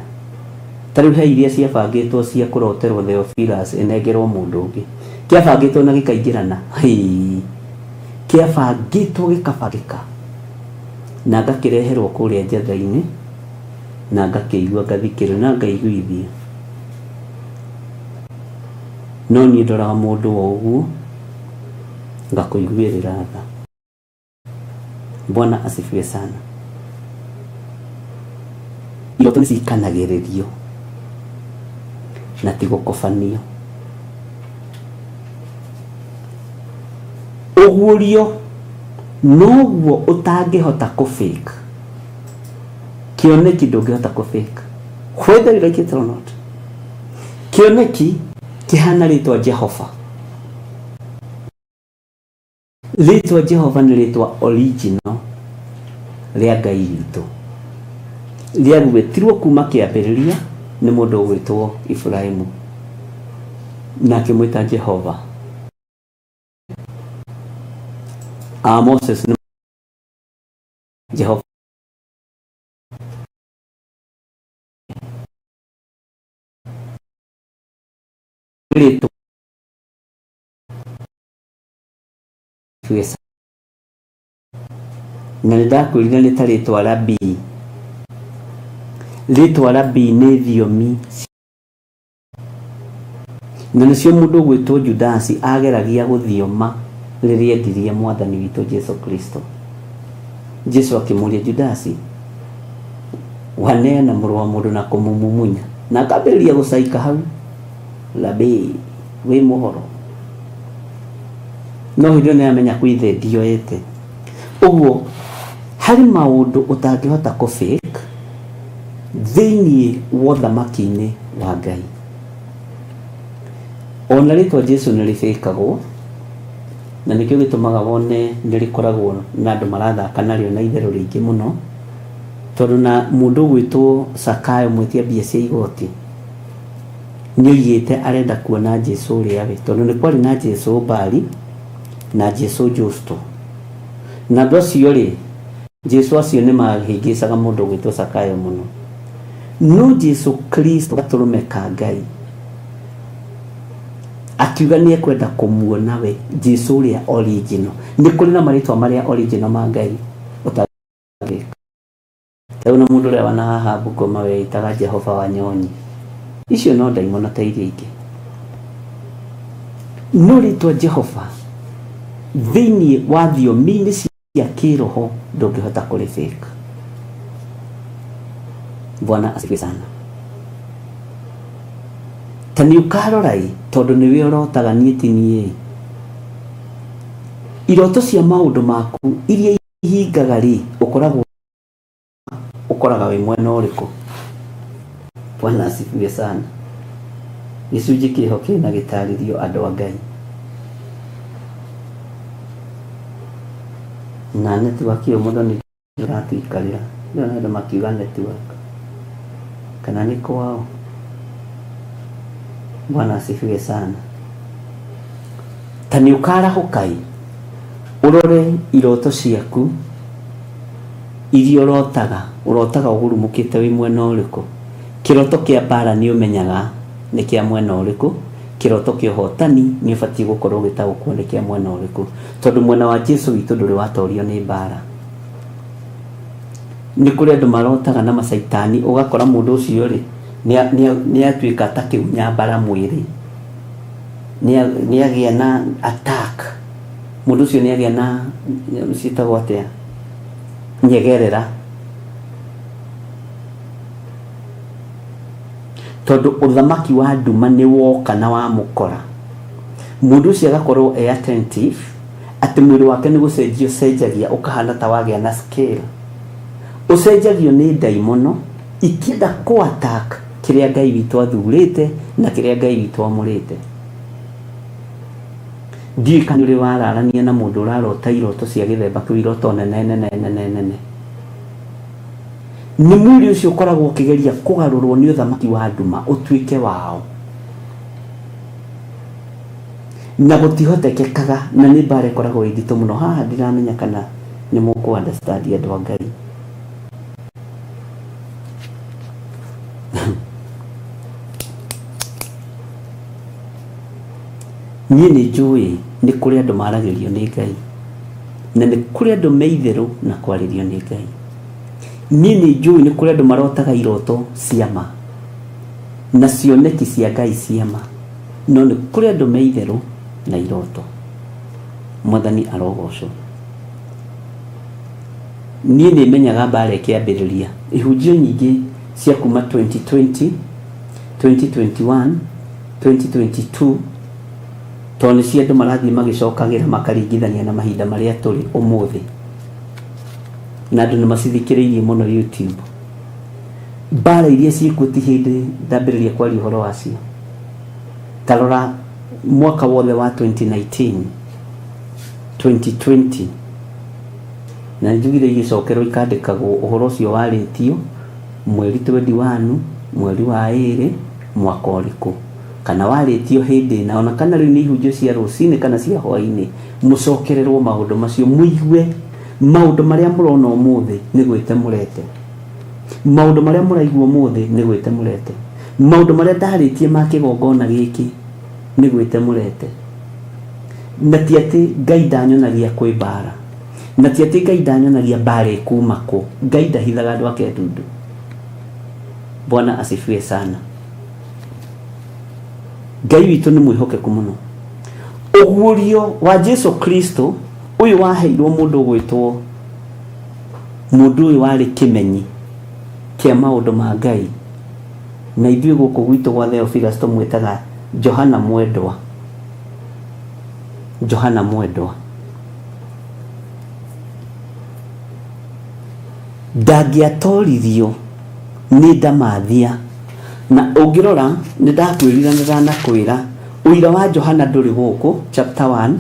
Ta rĩu he iria ciabangĩtwo cia kũroterwo Theophilus ĩnengerwo mũndũ ũngĩ. Kĩabangĩtwo na gĩkaingĩrana. Hĩĩ. Kĩabangĩtwo gĩkabangĩka. Na ngakĩreherwo kũrĩa njatha-inĩ, na ngakĩigua ngathikĩrĩria na ngaiguithia. No niĩ ndoraga mũndũ o ũguo, ngakũiguĩrĩra tha. Bwana asifiwe sana. Iroto nĩ cikanagĩrĩrio na ti gũkobanio. Ũguũrio noguo ũtangĩhota kũ fake. Kĩoneki ndũngĩhota kũ fake. Whether you like it or not. Kĩoneki kĩhana rĩtwa Jehova. Rĩtwa Jehova nĩ rĩtwa original rĩa Ngai witũ. Rĩagwetirwo kuma kĩambĩrĩria nĩ mũndũ ũgwĩtwo Iburahĩmu na akĩmwĩta Jehova. A Moses nĩ Jehova. Rĩtwa Na nĩ ndakwĩrire nĩ ta rĩtwa rabii. Rĩtwa rabii nĩ thiomi na nĩcio mũndũ ũgwĩtwo Judasi ageragia gũthioma rĩrĩa endirie mwathani witũ Jesu Kristo. Jesu akĩmũria Judasi, waneana mũrũ wa mũndũ na kũmũmumunya? Na akambĩrĩria gũcaika hau, rabii wĩ mũhoro. No hĩndĩ ĩyo nĩamenya kwĩ ithe ndioete. Ũguo harĩ maũndũ ũtangĩhota kũ fake thĩinĩ wa ũthamaki-inĩ wa Ngai. Ona rĩtwa Jesu nĩ rĩbĩkagwo, na nĩkĩo gĩtũmaga wone nĩ rĩkoragwo na andũ marathaka narĩo na itherũ rĩingĩ mũno, tondũ na mũndũ ũgwĩtwo Zakayo mwĩtia mbia cia igoti, Nĩ oigĩte arenda kuona Jesu ũrĩa we, tondũ nĩ kwarĩ na Jesu Bali na Jesu Justo. Na andũ acio rĩ, Jesu acio nĩ mahĩngĩcaga mũndũ ũgwĩtwo Zakayo mũno. No Jesu Kristo gatũrũme ka Ngai akiuga nĩ ekwenda kũmuona we Jesu ũrĩa original. Nĩ kũrĩ na marĩtwa marĩa original ma Ngai ũtangĩka. Rĩu na mũndũ ũrĩa wana haha Bungoma weĩtaga Jehova wa Nyonyi. Icio no ndaimono ta iria ingĩ. No rĩtwa Jehova thĩinĩ wa thiomi-inĩ cia kĩroho ndũngĩhota kũrĩ fake. Bwana asifiwe sana. Ta nĩ ũkarora ĩ, tondũ nĩwe ũrotaga niĩ ti niĩ. Iroto cia maũndũ maku iria ihingaga rĩ, ũkoragwo ũkoraga wĩ mwena ũrĩkũ? Bwana asifiwe sana. Gĩcunjĩ kĩho kĩna gĩtarĩrio andũ a Ngai. Na network ĩyo mũthoni ndĩratũikarĩra. Ndĩrona andũ makiuga network. Kana nĩ kwao? Bwana asifiwe sana. Ta nĩ ũkarahũka ĩ, ũrore iroto ciaku iria ũrotaga, ũrotaga ũgurumũkĩte wĩ mwena ũrĩkũ. Kĩroto kĩa mbara nĩ ũmenyaga nĩ kĩa mwena ũrĩkũ, kĩroto kĩa ũhotani nĩ ũbatiĩ gũkorwo ũgĩtaũkwo nĩ kĩa mwena ũrĩkũ, tondũ mwena wa Jesu witũ ndũrĩ watorio nĩ mbara. Nĩ kũrĩ andũ marotaga na macaitani, ũgakora mũndũ ũcio rĩ, nĩ atuĩka ta kĩgunya mbara mwĩrĩ, nĩ agĩa na attack, mũndũ ũcio nĩ agĩa na ciĩtagwo atĩa, nyegerera, tondũ ũthamaki wa nduma nĩ woka na wamũkora. Mũndũ ũcio agakorwo e attentive atĩ mwĩrĩ wake nĩ gũcenjia ũcenjagia ũkahana ta wagĩa na scale, ũcenjagio nĩ ndaimono ikĩenda kũ attack kĩrĩa Ngai witũ athurĩte na kĩrĩa Ngai witũ amũrĩte. Ndiũĩ kana nĩ ũrĩ wararania na mũndũ ũrarota iroto cia gĩthemba kĩu, iroto nene nene nene nene. Nĩ mwĩrĩ ũcio ũkoragwo ũkĩgeria kũgarũrwo nĩ ũthamaki wa nduma ũtuĩke wao, na gũtihotekekaga, na nĩ mbara ĩkoragwo ĩ nditũ mũno. Haha ndiramenya kana nĩ mũkũ understand andũ a Ngai. Niĩ nĩ njũĩ nĩ kũrĩ andũ maragĩrio nĩ Ngai, na nĩ kũrĩ andũ me itherũ na kwarĩrio nĩ Ngai. Niĩ nĩ njũĩ nĩ kũrĩ andũ marotaga iroto cia ma na cioneki cia Ngai cia ma, no nĩ kũrĩ andũ me itherũ na iroto. Mwathani arogocwo. Niĩ nĩ menyaga mbara ĩkĩambĩrĩria. Ihunjio nyingĩ cia kuma 2020, 2021, 2022, tondũ nĩ cia andũ marathiĩ magĩcokagĩra makaringithania na mahinda marĩa tũrĩ ũmũthĩ, na andũ nĩ macithikĩrĩirie mũno YouTube. Mbara iria ciĩkuo ti hĩndĩ ndambĩrĩria kwaria ũhoro wacio. Ta rora mwaka wothe wa 2019, 2020, na nĩ njugire igĩcokerwo ikandĩkagwo ũhoro ũcio warĩtio mweri 21, mweri wa ĩrĩ, mwaka ũrĩkũ, kana warĩtio hĩndĩ ĩna, ona kana rĩu nĩ ihunjio cia rũcinĩ kana cia hwaĩ-inĩ, mũcokererwo maũndũ macio, mũigue maũndũ marĩa mũrona ũmũthĩ nĩ gwĩte mũrete, maũndũ marĩa mũraigua ũmũthĩ nĩ gwĩte mũrete, maũndũ marĩa ndarĩtie ma kĩgongona gĩkĩ nĩ gwĩte mũrete. Na ti atĩ Ngai ndanyonagia kwĩ mbara, na ti atĩ Ngai ndanyonagia mbara ĩkuma kũ. Ngai ndahithaga andũ ake ndundu. Bwana asifiwe sana. Ngai witũ nĩ mwĩhokeku mũno. Ũguũrio wa Jesu Kristo ũyũ waheirwo mũndũ ũgwĩtwo mũndũ ũyũ warĩ kĩmenyi kĩa maũndũ ma Ngai, na ithuĩ gũkũ gwitũ gwa Theophilus tũmwĩtaga Johana Mwendwa. Johana Mwendwa ndangĩatoririo nĩ ndamathia, na ũngĩrora nĩ ndakwĩrire na ndanakwĩra ũira wa Johana ndũrĩ gũkũ chapter 1,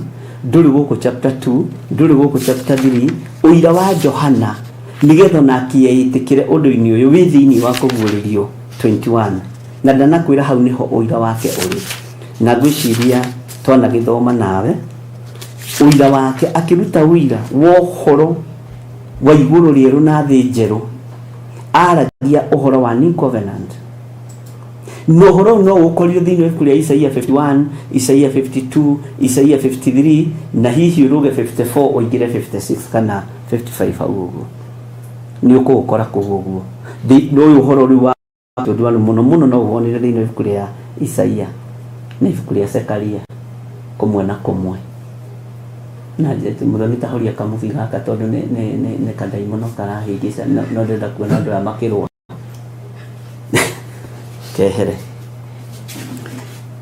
ndũrĩ gũkũ chapter 2, ndũrĩ gũkũ chapter 3. Ũira wa Johana nĩgetha onake eĩtĩkĩre ũndũ-inĩ ũyũ wĩ thĩinĩ wa kũguũrĩrio 21. Na ndanakwĩra hau nĩho ũira wake ũrĩ, na ngwĩciria twanagĩthoma nawe ũira wake akĩruta ũira wa ũhoro wa igũrũ rĩerũ na thĩ njerũ, aragia ũhoro wa new covenant. Na ũhoro ũyũ no ũkorirwo thĩinĩ wa ibuku rĩa Isaia 51, Isaia 52, Isaia 53 na hihi ũrũge 54 ũingĩre 56 kana 55 hau ũguo, nĩ ũkũũkora kũu ũguo. Ũyũ ũhoro rĩu wa tondũ andũ mũno mũno no ũwonire thĩinĩ wa ibuku rĩa Isaia na ibuku rĩa Zekaria kũmwe na kũmwe. Na mũthoni ta horia kamubi gaka tondũ nĩ kandaimono karahĩngĩca, no ndĩrenda kuona andũ aya makĩrũa. Kehere.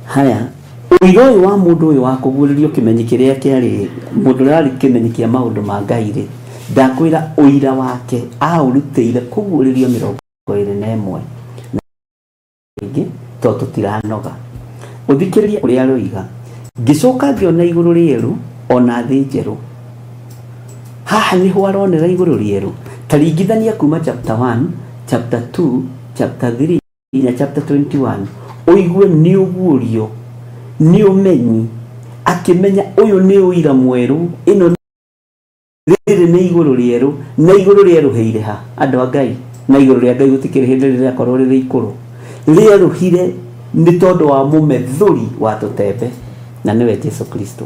Haya, ũira ũyũ wa mũndũ ũyũ wa kũguũrĩrio kĩmenyi kĩrĩa kĩarĩ mũndũ ũrĩa warĩ kĩmenyi kĩa maũndũ ma Ngai rĩ, ndakwĩra ũira wake aũrutĩire kũguũrĩrio 21 na rĩngĩ tondũ tũtiranoga. Ũthikĩrĩrie ũrĩa aroiga, ngĩcoka ngĩona igũrũ rĩerũ ona thĩ njerũ. Haha nĩho aronera igũrũ rĩerũ. Ta ringithania kuma chapter 1, chapter 2, chapter 3 nginya chapter 21, ũigue nĩ ũguũrio, nĩ ũmenyi, akĩmenya ũyũ nĩ ũira mwerũ, ĩno rĩrĩ nĩ igũrũ rĩerũ. Na igũrũ rĩerũhĩire ha, andũ a Ngai? Na igũrũ rĩa Ngai gũtikĩrĩ hĩndĩ rĩrakorwo rĩrĩ ikũrũ. Rĩerũhire nĩ tondũ wa mũmethũri wa tũtembe, na nĩwe Jesu Kristo.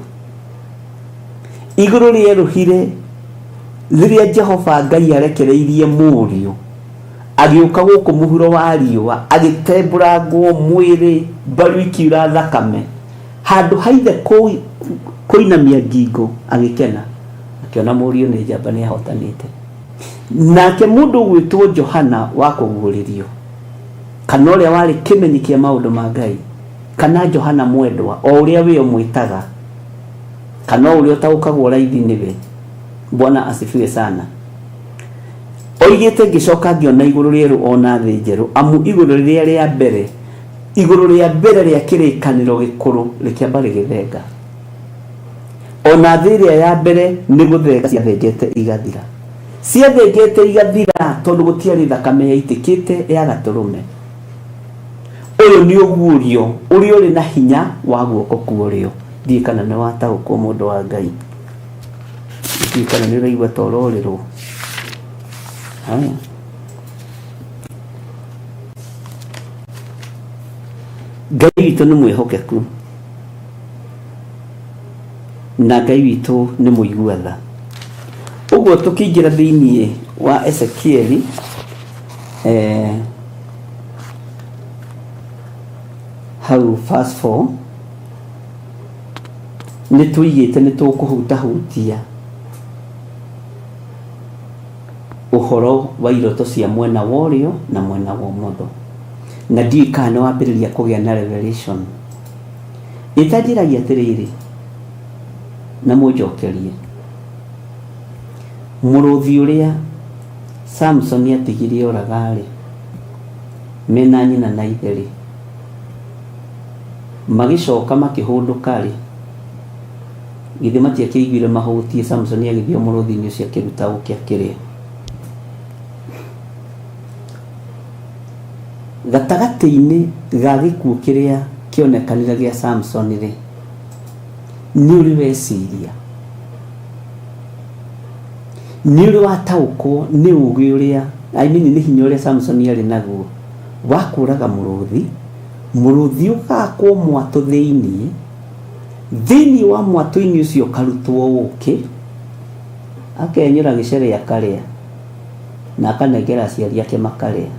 Igũrũ rĩerũhire rĩrĩa Jehova Ngai arekereirie mũriũ agĩũka gũkũ mũhuro wa riũa, agĩtembũrangwo mwĩrĩ, mbaru ikiura thakame. Handũ ha ithe kũinamia ngingo, agĩkena akĩona mũriũ nĩ njamba, nĩ ahotanĩte. Nake mũndũ ũgwĩtwo Johana wa kũguũrĩrio, kana ũrĩa warĩ kĩmenyi kĩa maũndũ ma Ngai, kana Johana mwendwa, o ũrĩa we ũmwĩtaga, kana o ũrĩa ũtaũkagwo raithi nĩwe, Bwana asifiwe sana, oigĩte, ngĩcoka ngĩona igũrũ rĩerũ o na thĩ njerũ, amu igũrũ rĩrĩa rĩa mbere, igũrũ rĩa mbere rĩa kĩrĩkanĩro gĩkũrũ rĩkĩamba rĩgĩthenga, ona thĩ ĩrĩa ya mbere nĩ gũthenga ciathengete igathira. Ciathengete igathira tondũ gũtiarĩ thakame yaitĩkĩte ya gatũrũme. Ũyũ nĩ ũguũrio ũrĩa ũrĩ na hinya wa guoko kwa ũrĩo. Ndiũĩ kana nĩ wataũkwo, mũndũ wa Ngai. Ndiũĩ kana nĩ ũraigua ta ũrorĩrwo. Haya. Ngai witũ nĩ mwĩhokeku na Ngai witũ nĩ mũigua tha. Ũguo tũkĩingĩra thĩinĩ wa Ezekieli hau verse 4, nĩ tũigĩte nĩ tũkũhutahutia ũhoro wa iroto cia mwena wa ũrĩo na mwena wa ũmotho, na ndiũĩ kana nĩ wambĩrĩria kũgĩa na revelation. Ĩtanjĩragia atĩrĩrĩ, na mũnjokerie, mũrũthi ũrĩa Samsoni atigire oraga-rĩ, mena nyina na ithe-rĩ, magĩcoka makĩhũndũka-rĩ, githĩ matiakĩiguire mahũtiĩ Samsoni agĩthiĩ o mũrũthi-inĩ ũcio akĩruta ũkĩ akĩrĩa? Gatagatĩ-inĩ ga gĩkuũ kĩrĩa kĩonekanire gĩa Samsoni-rĩ, nĩ ũrĩ weciria? Nĩ ũrĩ wataũkwo nĩ ũũgĩ ũrĩa, I mean nĩ hinya ũrĩa Samsoni arĩ naguo wa kũraga mũrũthi, mũrũthi ũgakwo mwatũ thĩinĩ, thĩinĩ wa mwatũ-inĩ ũcio ũkarutwo ũkĩ, akenyũra gĩcere akarĩa, na akanengera aciari ake makarĩa.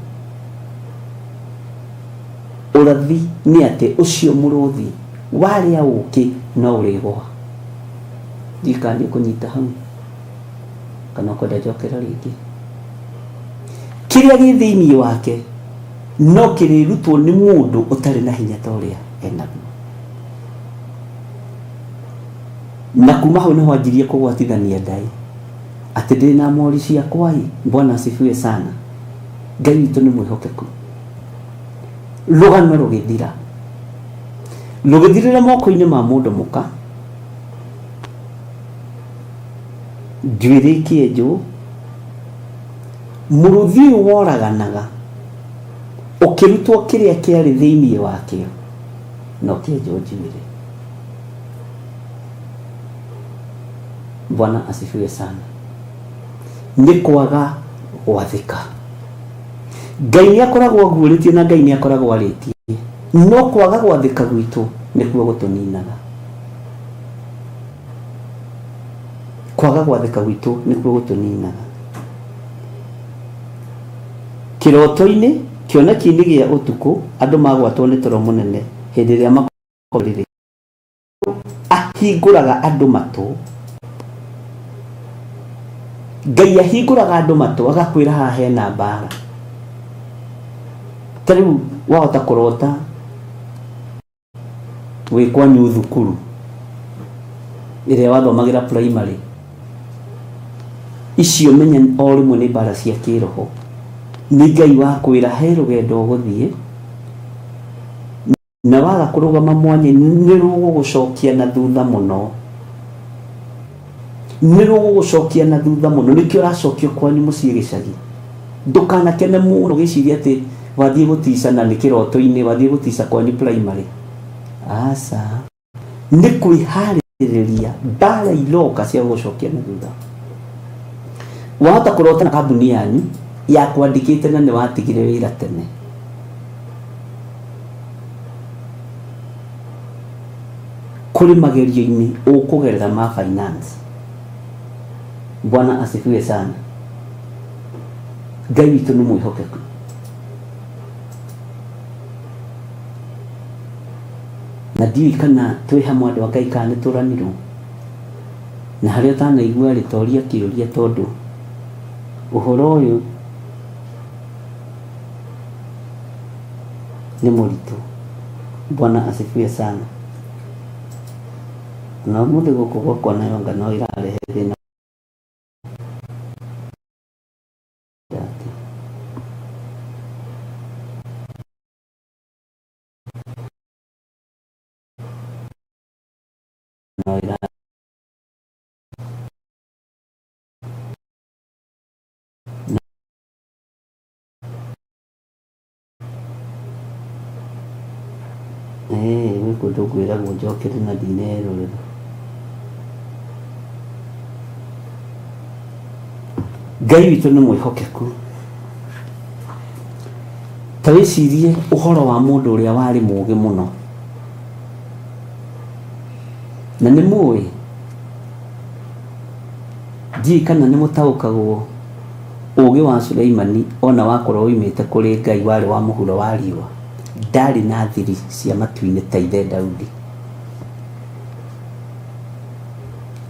Ũrathi nĩ atĩ ũcio mũrũthi warĩa ũkĩ no ũrĩgũa. Ndiũĩ kana nĩ ũkũnyita hau kana ũkwenda njokere rĩngĩ. Kĩrĩa gĩ thĩinĩ wake no kĩrĩrutwo nĩ mũndũ ũtarĩ na hinya ta ũrĩa enaguo. Na kuma hau nĩho anjirie kũgwatithania ndaĩ atĩ ndĩ na mori ciakwa ĩ. Bwana asifiwe sana. Ngai witũ nĩ mwĩhokeku. Rũgano rũgĩthira, rũgĩthirĩra moko-inĩ ma mũndũ mũka, njuĩrĩ ĩkĩenjwo, mũrũthi ũyũ woraganaga. Ũkĩrutwo kĩrĩa kĩarĩ thĩinĩ wakĩo na ũkĩenjwo njuĩrĩ. Bwana asifiwe sana. Nĩ kwaga gwathĩka. Ngai nĩ akoragwo aguũrĩtie na Ngai nĩ akoragwo arĩtie, no kwaga gwathĩka gwitũ nĩkuo gũtũninaga. Kwaga gwathĩka gwitũ nĩkuo gũtũninaga. Kĩroto-inĩ, kĩoneki-inĩ gĩa ũtukũ, andũ magwatwo nĩ toro mũnene hĩndĩ ĩrĩa makorĩrĩ. Ahingũraga andũ matũ. Ngai ahingũraga andũ matũ agakwĩra haha hena mbara. Ta rĩu wahota kũrota wĩ kwanyu thukuru ĩrĩa wathomagĩra primary. Icio menya o rĩmwe nĩ mbara cia kĩroho. Nĩ Ngai wakwĩra he rũgendo ũgũthiĩ na waga kũrũgama mwanya nĩ rũgũgũcokia na thutha mũno. Nĩ rũgũgũcokia na thutha mũno. Nĩkĩo ũracokio kwanyu mũciĩ gĩcagi. Ndũkanakene mũno ũgĩciria atĩ wathiĩ gũtica na nĩ kĩroto-inĩ, wathiĩ gũtica kwanyu primary. Aca. Nĩ kwĩharĩrĩria mbara iroka cia gũgũcokia na thutha. Wahota kũrota na kambuni yanyu yakwandĩkĩte na nĩ watigire wĩra tene. Kũrĩ magerio-inĩ ũkũgerera ma finance. Bwana asifiwe sana. Ngai witũ nĩ mwĩhokeku. Na ndiũĩ kana twĩ hamwe andũ a Ngai kana nĩ tũranirwo. Na harĩa ũtanaigua rĩ, toria kĩũria tondũ ũhoro ũyũ nĩ mũritũ. Bwana asifiwe sana. Na ũmũthĩ gũkũ gwakwa nayo anga no ĩrarehe thĩna. No ĩra Ĩĩ gwĩ kũndũ ngwĩragwo njokere na ndinerorera. Ngai witũ nĩ mwĩhokeku. Ta wĩcirie ũhoro wa mũndũ ũrĩa warĩ mũũgĩ mũno. Na nĩ mũĩ, ndiũĩ kana nĩ mũtaũkagwo ũũgĩ wa Suleimani ona wakorwo ũimĩte kũrĩ Ngai warĩ wa mũhuro wa riũa, ndarĩ na thiri cia matu-inĩ ta ithe Daudi.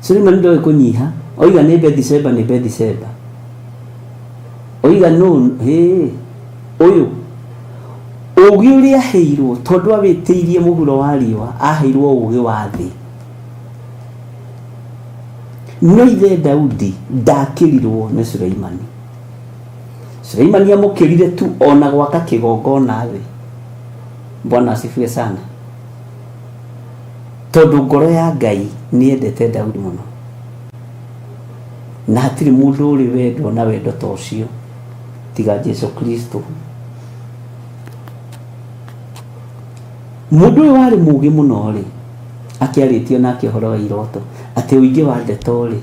Suleimani ndoĩ kũnyiha, oiga nĩ Bethisheba nĩ Bethisheba. Oiga nũ, hĩ, ũyũ. Ũũgĩ ũrĩa aheirwo, tondũ awĩtĩirie mũhuro wa riũa, aheirwo ũũgĩ wa thĩ. No ithe Daudi ndakĩrirwo nĩ Suleimani. Suleimani amũkĩrire tu ona gwaka kĩgongona thĩ. Bwana asifiwe sana. Tondũ ngoro ya Ngai nĩ yendete Daudi mũno. Na hatirĩ mũndũ ũrĩ wendwo na wendo ta ũcio tiga Jesu Kristo. Mũndũ ũyũ warĩ mũũgĩ mũno rĩ, akĩarĩtio nake ũhoro wa iroto, atĩ ũingĩ wa ndeto rĩ,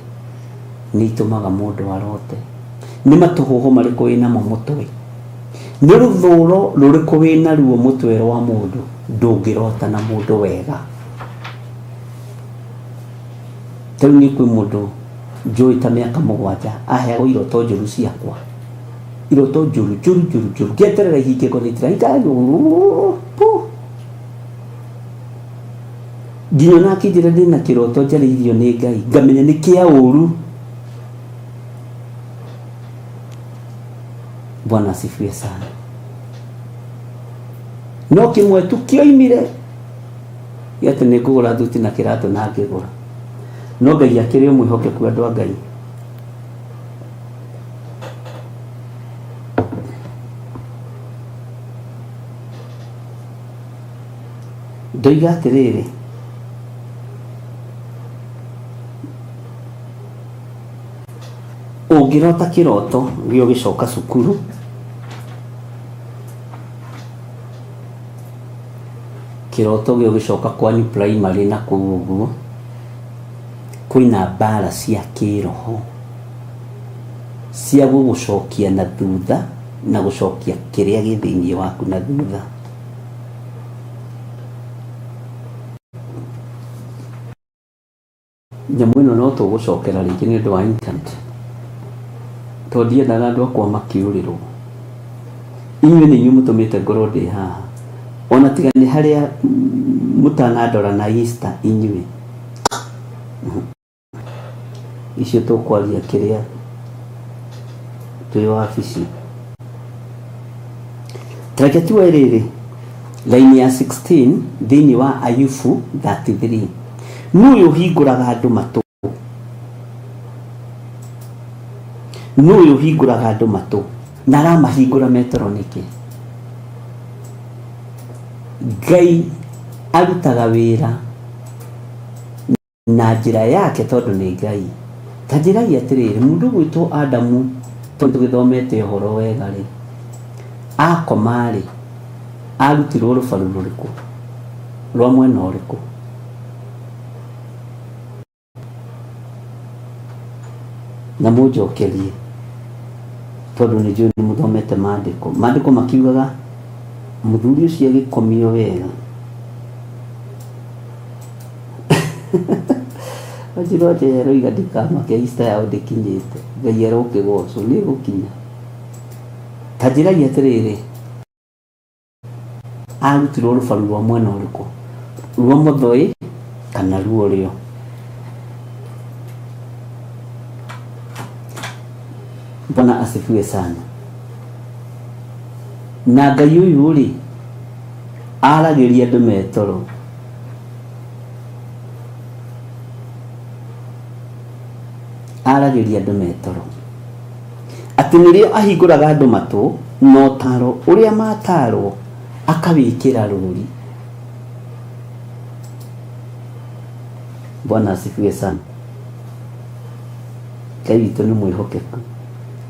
nĩ itũmaga mũndũ arote. Nĩ matũhũhũ marĩkũ wĩ namo mũtwe? Nĩ rũthũro rũrĩkũ wĩ naruo mũtwe rwa mũndũ ndũngĩrota na mũndũ wega? Ta rĩu niĩ kwĩ mũndũ njũĩ ta mĩaka 7 aheagwo iroto njũru ciakwa. Iroto njũru njũru njũru njũru ngĩeterera ihinge ngona itirahinga nginya ona akĩnjĩra ndĩna kĩroto njarĩirio nĩ Ngai ngamenya nĩ kĩa ũru. Bwana asifiwe sana. No kĩmwe tu kĩoimire gĩa atĩ nĩ ngũgũra thuti na kĩratũ na ngĩgũra. No Ngai akĩrĩ o mwĩhokeku andũ a Ngai. Ndoiga atĩrĩrĩ, ũngĩrota kĩroto gĩa ũgĩcoka cukuru, Kĩroto gĩgũcoka kwanyu primary na kũu ũguo kwĩna mbara cia kĩroho cia gũgũcokia na thutha na gũcokia kĩrĩa gĩ thĩinĩ waku na thutha. Nyamũ ĩno no tũgũcokera rĩngĩ nĩ ũndũ wa internet, tondũ ndiendaga andũ akwa makĩũrĩrwo. Inyuĩ nĩ inyuĩ mũtũmĩte ngorwo ndĩ haha, ona tiga nĩ harĩa mũtanandora na Insta inyuĩ. Icio tũkwaria kĩrĩa twĩ wabici. Tareke tuoe rĩrĩ raini ya 16 thĩinĩ wa Ayubu 33. Nũ ũyũ ũhingũraga andũ matũ? Nũ ũyũ ũhingũraga andũ matũ? Na aramahingũra metoro nĩkĩ? Ngai arutaga wĩra na njĩra yake tondũ nĩ Ngai. Ta njĩrai atĩrĩrĩ, mũndũ ũgwĩtwo Adamu tondũ tũgĩthomete ũhoro wega rĩ, akoma rĩ, arutirwo rũbaru rũrĩkũ? Rwa mwena ũrĩkũ? Na mũnjokerie tondũ nĩ njũĩ nĩ mũthomete maandĩko. Maandĩko makiugaga mũthuri ũcio agĩkomio wega. Wanjirũ aroiga ndikamake Easter yao ndĩkinyĩte. Ngai arokĩgocwo nĩ ĩgũkinya. Ta njĩrai atĩrĩrĩ, arutirwo rũbaru rwa mwena ũrĩkũ? Rwa mũthũĩ kana ruo ũrĩo? Bwana asifiwe sana. Na Ngai ũyũ rĩ, aragĩria andũ me toro. Aragĩria andũ me toro. Atĩ nĩrĩo ahingũraga andũ matũ, na ũtaaro ũrĩa mataarwo akawĩkĩra rũũri. Bwana asifiwe sana. Ngai witũ nĩ mwĩhokeku.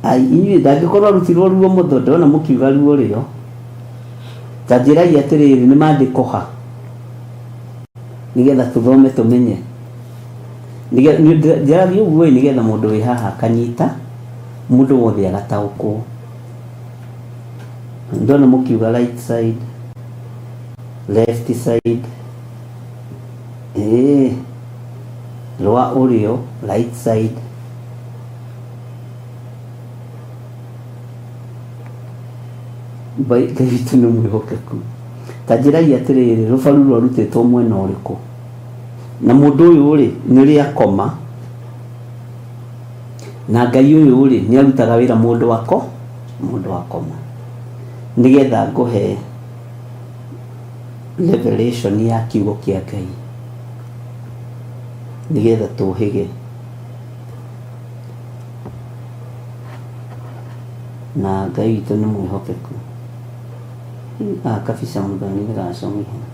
Ai, inyuĩ ndangĩkorwo arutirwo ruo mũtho, ndĩrona mũkiuga ruo rĩo. Ta njĩrai atĩrĩrĩ, nĩ maandĩko ha? Nĩgetha tũthome tũmenye. Njaragia ũguo ĩ nĩgetha mũndũ wĩ haha akanyita, mũndũ wothe agataũkwo. Ndona mũkiuga right side, left side, ĩĩ, rwa ũrĩo, right side. Ngai witũ nĩ mwĩhokeku. Ta njĩrai atĩrĩrĩ, rũbaru rwarutĩtwo mwena ũrĩkũ? Na mũndũ ũyũ rĩ, nĩ rĩ akoma, na Ngai ũyũ rĩ, nĩ arutaga wĩra mũndũ ako, mũndũ akoma. Nĩgetha ngũhe revelation ya kiugo kĩa Ngai, nĩgetha tũhĩge. Na Ngai witũ nĩ mwĩhokeku. Gaka kabica mũthoni nĩ gacong'ia.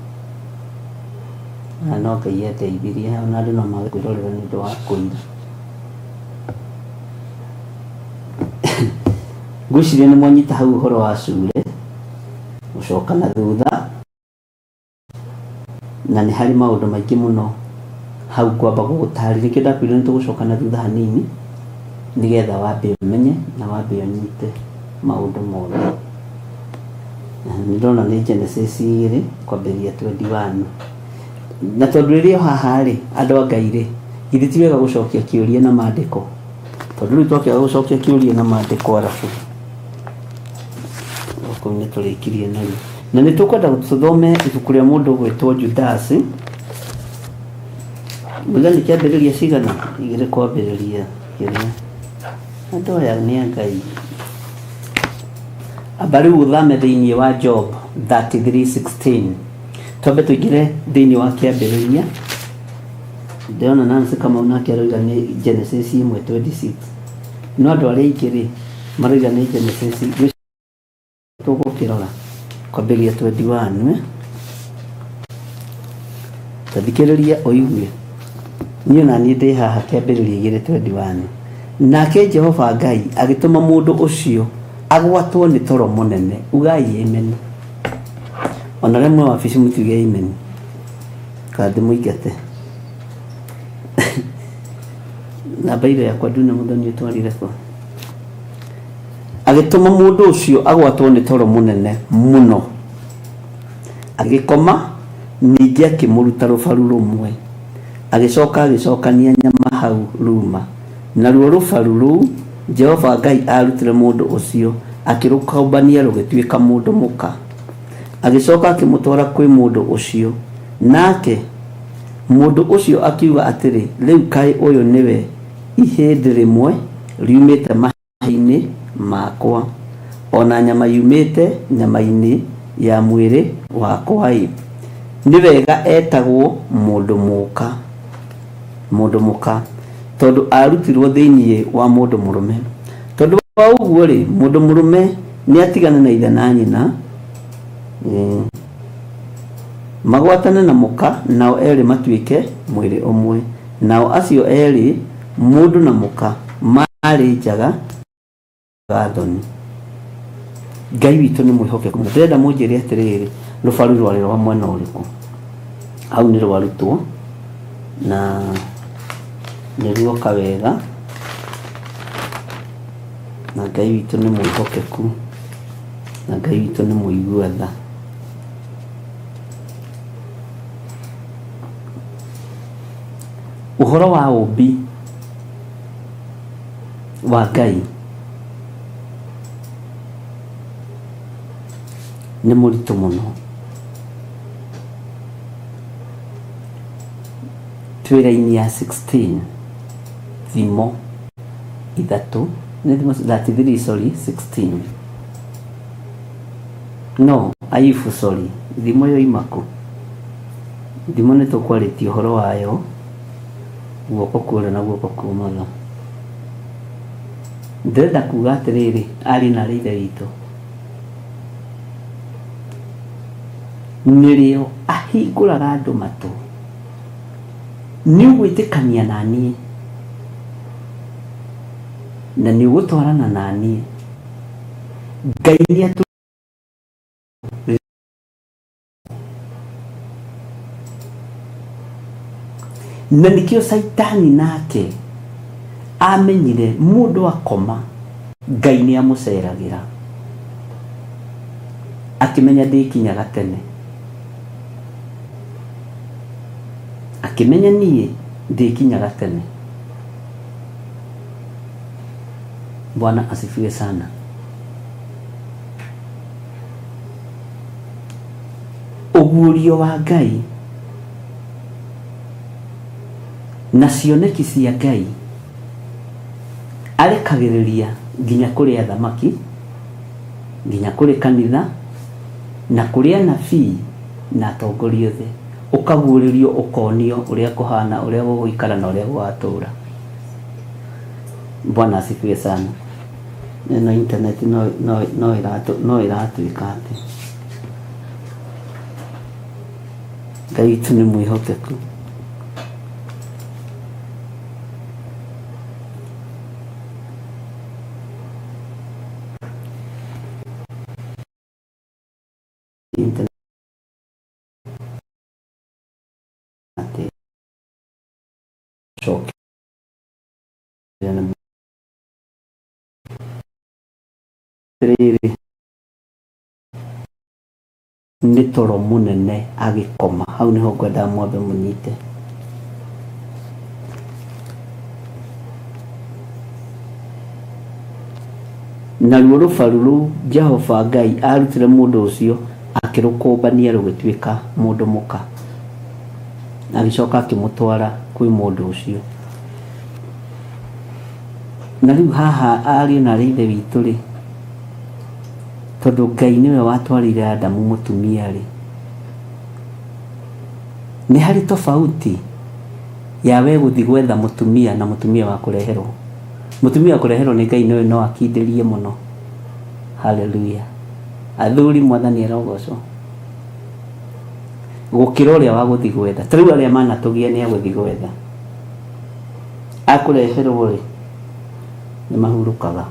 Na no Ngai andeithirie ona andũ no mage kwĩrorera nĩ ũndũ wa kũira. Ngwĩciria nĩ mwanyita hau ũhoro wa cure, gũcoka na thutha, na nĩ harĩ maũndũ maingĩ mũno hau ngwamba gũgũtarĩria. Nĩkĩo ndakwĩrire nĩ tũgũcoka na thutha hanini, nĩgetha wambe ũmenye na wambe ũnyite maũndũ mothe. Nĩ ndĩrona nĩ Genesis igĩrĩ kwambĩrĩria 21. Na tondũ rĩrĩ o haha rĩ, andũ a Ngai rĩ, githĩ ti wega gũcokia kĩũria na maandĩko? Tondũ rĩu twakĩaga gũcokia kĩũria na maandĩko arabu kũu nĩ tũrĩkirie narua. Na nĩ tũkwenda tũthome ibuku rĩa mũndũ ũgwĩtwo Judasi. Mũiga nĩ kĩambĩrĩria cigana? Igĩrĩ kwambĩrĩria kĩrĩa. Andũ aya nĩ a Ngai. Amba rĩu ũthame thĩinĩ wa Job 33:16. Twambe tũingĩre thĩinĩ wa kĩambĩrĩria. Ndĩrona Nancy Kamau nake aroiga nĩ Genesis 1:26. No andũ arĩa aingĩ rĩ, maroiga nĩ Genesis tũgũkĩrora kwambĩrĩria 21 eh? Ta thikĩrĩria ũigue. Niĩ na niĩ ndĩ haha kĩambĩrĩria 2:21. Nake Jehova Ngai agĩtũma mũndũ ũcio agwatwo nĩ toro mũnene. Ugai amen. Ona arĩa mwĩ wabici mũtiuge amen. Kana ndĩmũingate? Na mbairũ yakwa ndune mũthoni ũtwarire kũ? Agĩtũma mũndũ ũcio agwatwo nĩ toro mũnene mũno. Agĩkoma, ningĩ akĩmũruta rũbaru rũmwe. Agĩcoka agĩcokania nyama hau ruma. Naruo rũbaru rũu Jehova Ngai aarutire mũndũ ũcio, akĩrũkombania rũgĩtuĩka mũndũ mũka. Agĩcoka akĩmũtwara kwĩ mũndũ ũcio. Nake mũndũ ũcio akiuga atĩrĩ, Rĩu kaĩ ũyũ nĩwe ihĩndĩ rĩmwe riumĩte mahĩndĩ-inĩ makwa, o na nyama yumĩte nyama-inĩ ya mwĩrĩ wakwa-ĩ! Nĩ wega etagwo mũndũ mũka, mũndũ mũka, tondũ aarutirũo thĩinĩ wa mũndũ mũrũme. Tondũ wa ũguo-rĩ, mũndũ mũrũme nĩatigane na ithe na nyina, magwatane na mũka, nao erĩ matuĩke mwĩrĩ ũmwe. Nao acio erĩ, mũndũ na mũka, maarĩ njaga thoni. Ngai witũ nĩ mwĩhokeku mũno. Ndĩrenda mũnjĩre atĩrĩrĩ, rũbaru rwarĩ rwa mwena ũrĩkũ? Hau nĩ rwarutwo na nĩ ruoka wega, na Ngai witũ nĩ mwĩhokeku, na Ngai witũ nĩ mũigua tha. Ũhoro wa ũmbi wa Ngai nĩ mũritũ mũno. Twĩ raini ya 16 thimo ithatũ nĩ thimo 33 sorry 16 no Ayubu sorry thimo yoima kũ? Thimo nĩ tũkwarĩtie ũhoro wayo guoko kwa ũrĩo na guoko kwa ũmotho. Ndĩrenda kuga atĩrĩrĩ, ariũ na aarĩ a Ithe witũ, nĩrĩo ahingũraga andũ matũ. Nĩ ũgwĩtĩkania na niĩ na nĩ ũgũtwarana na niĩ. Ngai nĩ atũ Na nĩkĩo Caitani nake amenyire mũndũ akoma Ngai nĩ amũceragĩra, akĩmenya ndĩkinyaga tene, akĩmenya niĩ ndĩkinyaga tene. Bwana asifiwe sana. Ũguũrio wa Ngai na cioneki cia Ngai arekagĩrĩria nginya kũrĩ athamaki, nginya kũrĩ kanitha, na kũrĩ anabii na atongoria othe. Ũkaguũrĩrio ũkonio ũrĩa kũhana, ũrĩa gũgũikara na ũrĩa gũgatũra. Bwana asifiwe sana. Ĩno internet no no no ĩratũ no ĩratuĩka atĩ Ngai witũ nĩ mwĩhokeku. Internet atĩ coke Atĩrĩrĩ, nĩ toro mũnene agĩkoma. Hau nĩho ngwendaga mwambe mũnyite. Naruo rũbaru rũu Jehova Ngai aarutire mũndũ ũcio, akĩrũkũmbania rũgĩtuĩka mũndũ mũka, agĩcoka akĩmũtwara kwĩ mũndũ ũcio. Na rĩu haha ariũ na aarĩ a Ithe witũ-rĩ, tondũ Ngai nĩwe watwarĩire Adamu mũtumia-rĩ, nĩ harĩ tofauti ya we gũthiĩ gwetha mũtumia na mũtumia wa kũreherwo. Mũtumia wa kũreherwo nĩ Ngai nĩwe no akindĩrie mũno. Hallelujah. Athuri mwathani arogocwo. Gũkĩra ũrĩa wa gũthiĩ gwetha. Ta rĩu arĩa manatũgia nĩ a gũthiĩ gwetha. Akũreherwo rĩ, nĩ mahurũkaga.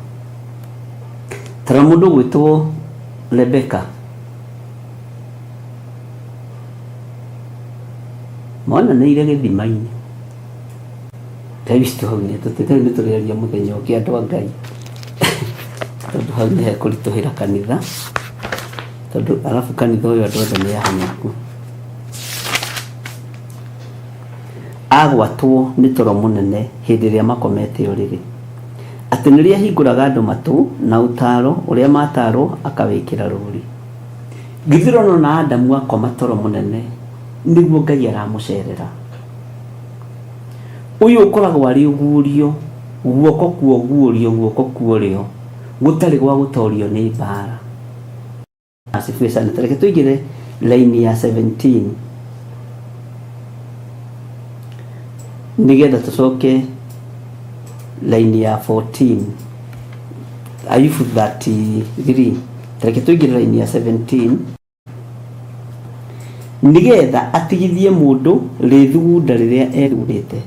Ta rora mũndũ ũgwĩtwo Rebeka. Monanĩire gĩthima-inĩ. Ngai witũ hau nĩ tũtĩte nĩ tũrĩaria mũthenya ũngĩ andũ a Ngai. Tondũ hau nĩ hekũritũhĩra kanitha. Tondũ arabu kanitha ũyũ andũ othe nĩ ahonyoku. Agwatwo nĩ toro mũnene hĩndĩ ĩrĩa makomete ũrĩrĩ. Atĩ nĩrĩo ahingũraga andũ matũ na ũtaaro ũrĩa mataarwo akawĩkĩra rũũri. Githĩ ũrona ona Adamu akoma toro mũnene nĩguo Ngai aramũcerera. Ũyũ ũkoragwo arĩ ũguũrio, guoko kwa ũguũrio, guoko kwa ũrĩo, gũtarĩ gwa gũtorio nĩ mbaara. Asifiwe sana. Tareke tũingĩre laini ya 17 nĩgetha tũcoke laini ya 14 Ayubu 33 tareke tũingĩre laini ya 17 nĩgetha atigithie mũndũ rĩthugunda rĩrĩa ethugundĩte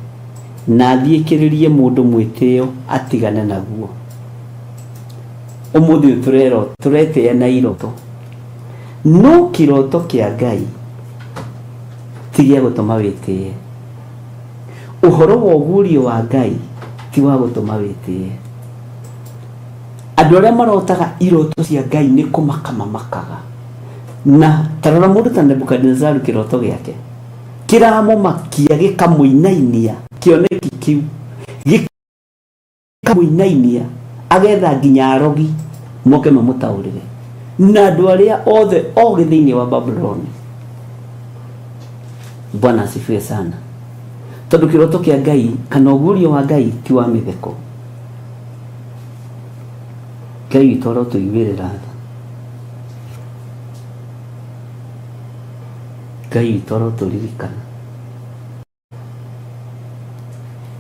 na athiĩkĩrĩrie mũndũ mwĩtĩo atigane naguo. Ũmũthĩ ũyũ tũrero tũretĩĩa na iroto no kĩroto kĩa Ngai ti gĩa gũtũma wĩtĩe. Ũhoro wa ũguũrio wa Ngai ti wa gũtũma wĩtĩe. Andũ arĩa marotaga iroto cia Ngai nĩ kũmaka mamakaga. Na ta rora mũndũ ta Nebukadinezaru kĩroto gĩake kĩramũmakia gĩkamũinainia kĩoneki kĩu gĩkamũinainia agetha nginya arogi moke mamũtaũrĩre na andũ arĩa othe ogĩ thĩinĩ wa Babuloni. Bwana asifiwe sana. Tondũ kĩroto kĩa Ngai kana ũguũrio wa Ngai ti wa mĩtheko. Ngai witũ arotũiguĩrĩra tha. Ngai witũ arotũririkana.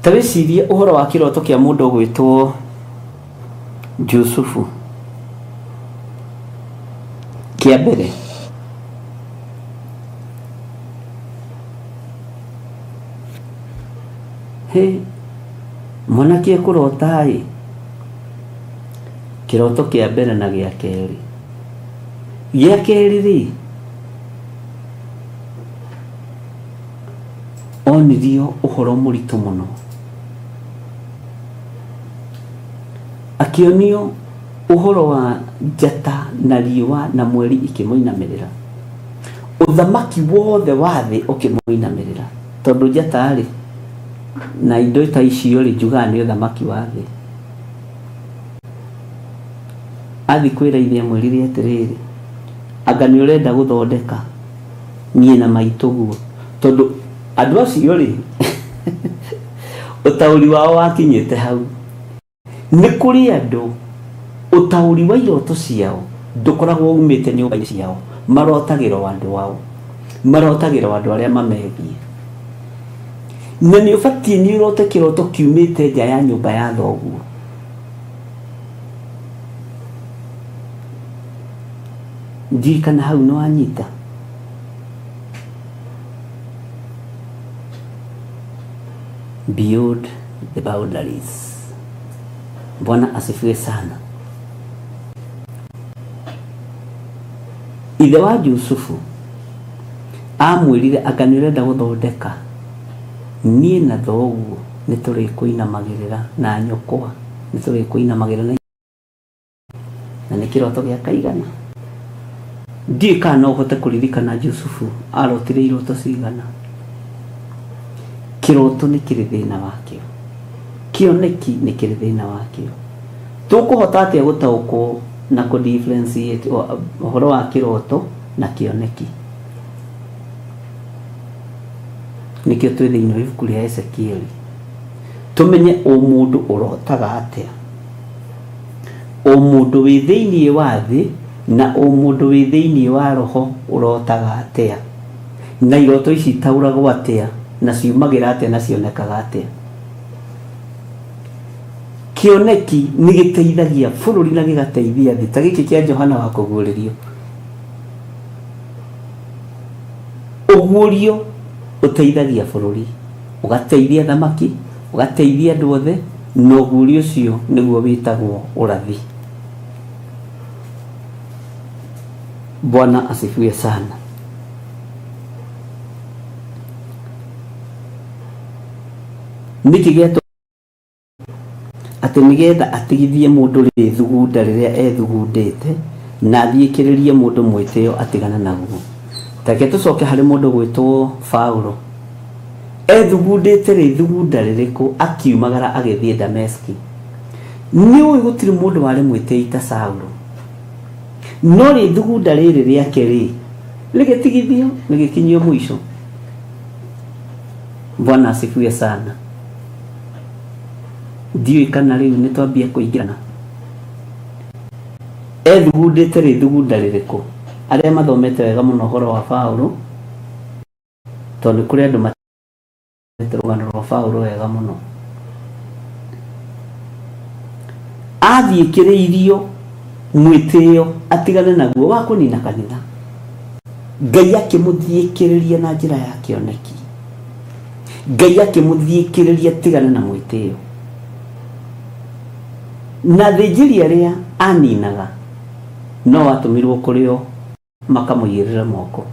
Ta wĩcirie ũhoro wa kĩroto kĩa mũndũ ũgwĩtwo Jusufu. Kĩa mbere, hĩ, mwanake ekũrota ĩ, kĩroto kĩa mbere na gĩa kerĩ. Gĩa kerĩ rĩ, onirio ũhoro mũritũ mũno. Akĩonio ũhoro wa njata na riũa na mweri ikĩmũinamĩrĩra. Ũthamaki wothe wa thĩ ũkĩmũinamĩrĩra. Tondũ njata rĩ, na indo ta icio rĩ, njugaga nĩ ũthamaki wa thĩ. Athiĩ kwĩra ithe amwĩrire atĩrĩrĩ, anga nĩ ũrenda gũthondeka niĩ na maitũguo? Tondũ andũ acio rĩ, ũtaũri wao wakinyĩte hau. Nĩ kũrĩ andũ ũtaũri wa iroto ciao ndũkoragwo umĩte nyũmba-inĩ ciao, marotagĩra o andũ ao, marotagĩra o andũ arĩa mamegiĩ. Na nĩ ũbatiĩ nĩ ũrote kĩroto kiumĩte nja ya nyũmba ya thoguo. Ndiũĩ kana hau nĩ wanyita. Beyond the boundaries. Bwana asifiwe sana. Ithe wa Jusufu amwĩrire anga nĩ ũrenda gũthondeka niĩ na thoguo nĩ tũrĩkũinamagĩrĩra na nyũkwa nĩ tũrĩkũinamagĩrĩra na na nĩ kĩroto gĩa kaigana. Ndiũĩ kana no ũhote kũririkana Jusufu arotire iroto cigana. Kĩroto nĩ kĩrĩ thĩna wakĩo, kĩoneki nĩ kĩrĩ thĩna wakĩo. Tũkũhota atĩa gũtaũkwo na kũ differentiate ũhoro wa kĩroto na kĩoneki? Nĩkĩo twĩ thĩinĩ wa ibuku rĩa Ezekieli, tũmenye ũmũndũ ũrotaga atĩa, ũmũndũ wĩ thĩinĩ wa thĩ na ũmũndũ wĩ thĩinĩ wa roho ũrotaga atĩa, na iroto ici itaũragwo atĩa, na ciumagĩra atĩa na cionekaga atĩa. Kĩoneki nĩ gĩteithagia bũrũri na gĩgateithia thĩ, ta gĩkĩ kĩa Johana wa kũguũrĩrio. Ũguũrio ũteithagia bũrũri, ũgateithia athamaki, ũgateithia andũ othe, na ũguũrio ũcio nĩguo wĩtagwo ũrathi. Bwana asifiwe sana. Nĩkĩ gĩatũ atĩ nĩgetha atigithie mũndũ rĩthugunda rĩrĩa ethugundĩte na athiĩkĩrĩrie mũndũ mwĩtĩo atigane naguo. Tareke tũcoke harĩ mũndũ gwĩtwo Paulo. Ethugundĩte rĩthugunda rĩrĩkũ akiumagara agĩthiĩ Dameski? Nĩ ũĩ gũtirĩ mũndũ warĩ mwĩtĩi ta Saulo. No rĩthugunda rĩrĩ rĩake rĩ, rĩgĩtigithio, rĩgĩkinyio mũico. Bwana asifiwe sana. Ndiũĩ kana rĩu nĩ twambia kũingĩrana. Ethugundĩte rĩthugunda rĩrĩkũ? Arĩa mathomete wega mũno ũhoro wa Paulo, tondũ nĩ kũrĩ andũ matete rũgano rwa Paulo wega mũno. Athiĩkĩrĩirio mwĩtĩo atigane naguo wa kũnina kanitha. Ngai akĩmũthiĩkĩrĩria na njĩra ya kĩoneki. Ngai akĩmũthiĩkĩrĩria tigana na mwĩtĩo. Na athĩnjĩri arĩa aninaga no atũmirwo kũrĩ o makamũigĩrĩra moko.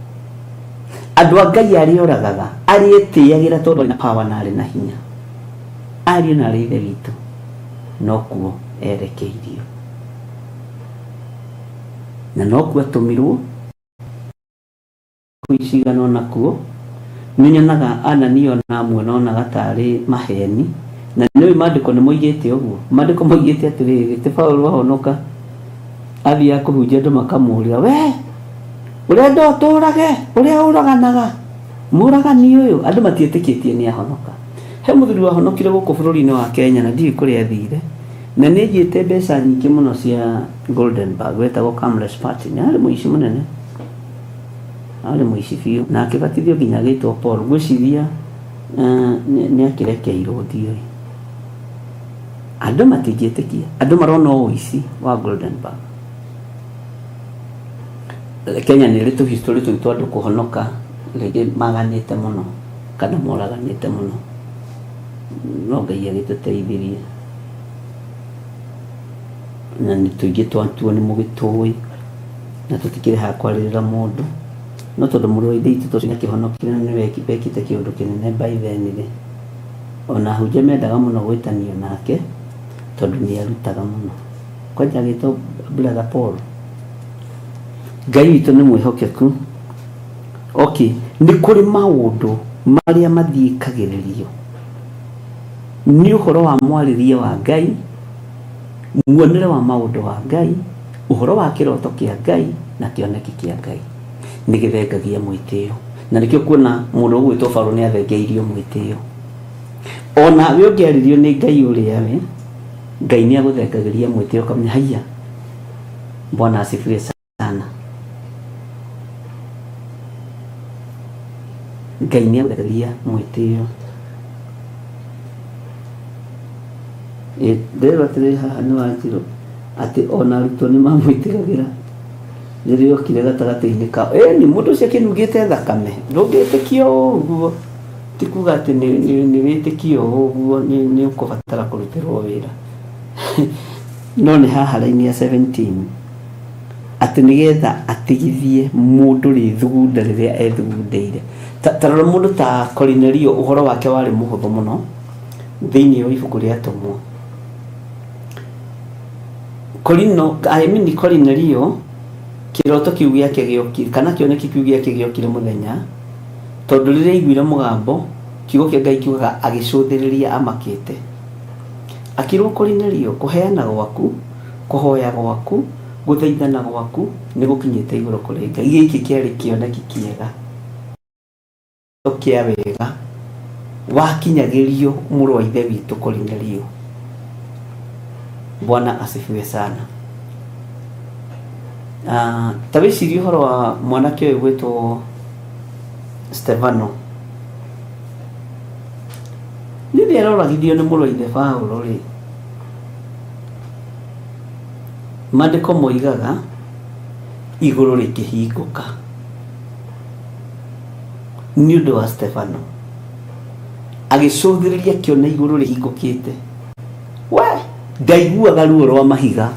Andũ a Ngai arĩa oragaga, arĩa etĩagĩra tondũ arĩ na power na arĩ na hinya, ariũ na arĩ ithe witũ, nokuo erekeirio. Na nokuo atũmirwo. Cigana ũna kuo, nĩ nyonaga Anania ona amwe nonaga tarĩ maheni, na nĩ ũĩ maandĩko nĩ moigĩte ũguo, maandĩko moigĩte atĩrĩrĩ, ti Paũlũ ahonoka athiaga kũhunjia andũ makamũrĩa, we ũrenda ũtũrage ũrĩa ũraganaga, mũragani ũyũ, andũ matiĩtĩkĩtie nĩ ahonoka. He mũthuri wahonokire gũkũ bũrũri-inĩ wa Kenya na ndiũĩ kũrĩa athire, na nĩ aiyĩte mbeca nyingĩ mũno cia Goldenberg, wetagwo Kamlesh Pattni, arĩ mũici mũnene. Arĩ mũici biũ na akĩbatithio nginya agĩtwo Paul. Ngwĩciria nĩ akĩrekeirwo ndiũĩ. Andũ matingĩtĩkia. Andũ marona o ũici wa Golden Bar. Kenya nĩ ĩrĩ tũ history tũu twa andũ kũhonoka rĩngĩ maganĩte mũno kana moraganĩte mũno. No Ngai agĩtũteithirie. Na nĩ tũingĩ twatuo nĩ mũgĩtũĩ. Na tũtikĩrĩ ha kwarĩrĩra mũndũ, no tondũ mũrũ wa ithe witũ tondũ nĩakĩhonokire na nĩwe wekĩte kĩũndũ kĩnene by then rĩ, ona ahunjia mendaga mũno gwĩtanio nake tondũ nĩarutaga mũno. Kwanja agĩtwo Brother Paul. Ngai witũ nĩ mwĩhokeku. Okay, nĩ kũrĩ maũndũ marĩa mathiĩkagĩrĩrio nĩ ũhoro wa mwarĩrie wa Ngai, muonere wa maũndũ wa Ngai, Ũhoro wa kĩroto kĩa Ngai na kĩoneki kĩa Ngai nĩ gĩthengagia mwĩtĩo. Na nĩkĩo kuona mũndũ ũgwĩtwo Farao nĩ athengeirio mwĩtĩo. O nawe ũngĩarĩrio nĩ Ngai ũrĩa we, Ngai nĩ agũthengagĩria mwĩtĩo ũkamenya haiya, Bwana asifiwe sana. Ngai nĩ agũthengagĩria mwĩtĩo. Ndĩrerwo atĩrĩrĩ haha nĩ Wanjirũ atĩ ona arutwo nĩ mamwĩtigagĩra rĩrĩa okire gatagatĩ-inĩ kao. Ĩni mũndũ ũcio akĩnungĩte thakame ndũngĩtĩkia o ũguo, ti kuga atĩ nĩ wĩtĩkie o ũguo nĩ ũkũbatara kũrutĩrwo wĩra. No nĩ haha raini ya 17 atĩ nĩgetha atigithie mũndũ rĩthugunda rĩrĩa ethugundĩire. Ta rora mũndũ ta Korinelio ũhoro wake warĩ mũhũthũ mũno. Thĩinĩ wa ibuku rĩa Atũmwo. Korino, I mean Korinelio, kĩroto kĩu gĩake gĩokire, kana kĩoneki kĩu gĩake gĩokire mũthenya, tondũ rĩrĩa aiguire mũgambo, kiugo kĩa Ngai kiugaga agĩcũthĩrĩria amakĩte. Akĩrwo Korinelio, kũheana gwaku, kũhoya gwaku, gũthaithana gwaku, nĩ gũkinyĩte igũrũ kũrĩ Ngai. Gĩkĩ kĩarĩ kĩoneki kĩega. Kĩa wega wakinyagĩrio mũrũ wa ithe witũ Korinelio. Bwana asifiwe sana. Ta wĩcirie ũhoro wa mwanake ũyũ gwĩtwo Stefano. Rĩrĩa aroragithio nĩ mũrũ wa ithe Paulo rĩ, maandĩko moigaga igũrũ rĩkĩhingũka. Nĩ ũndũ wa Stefano, agĩcũthĩrĩria akĩona igũrũ rĩhingũkĩte. We ndaiguaga ruo rwa mahiga.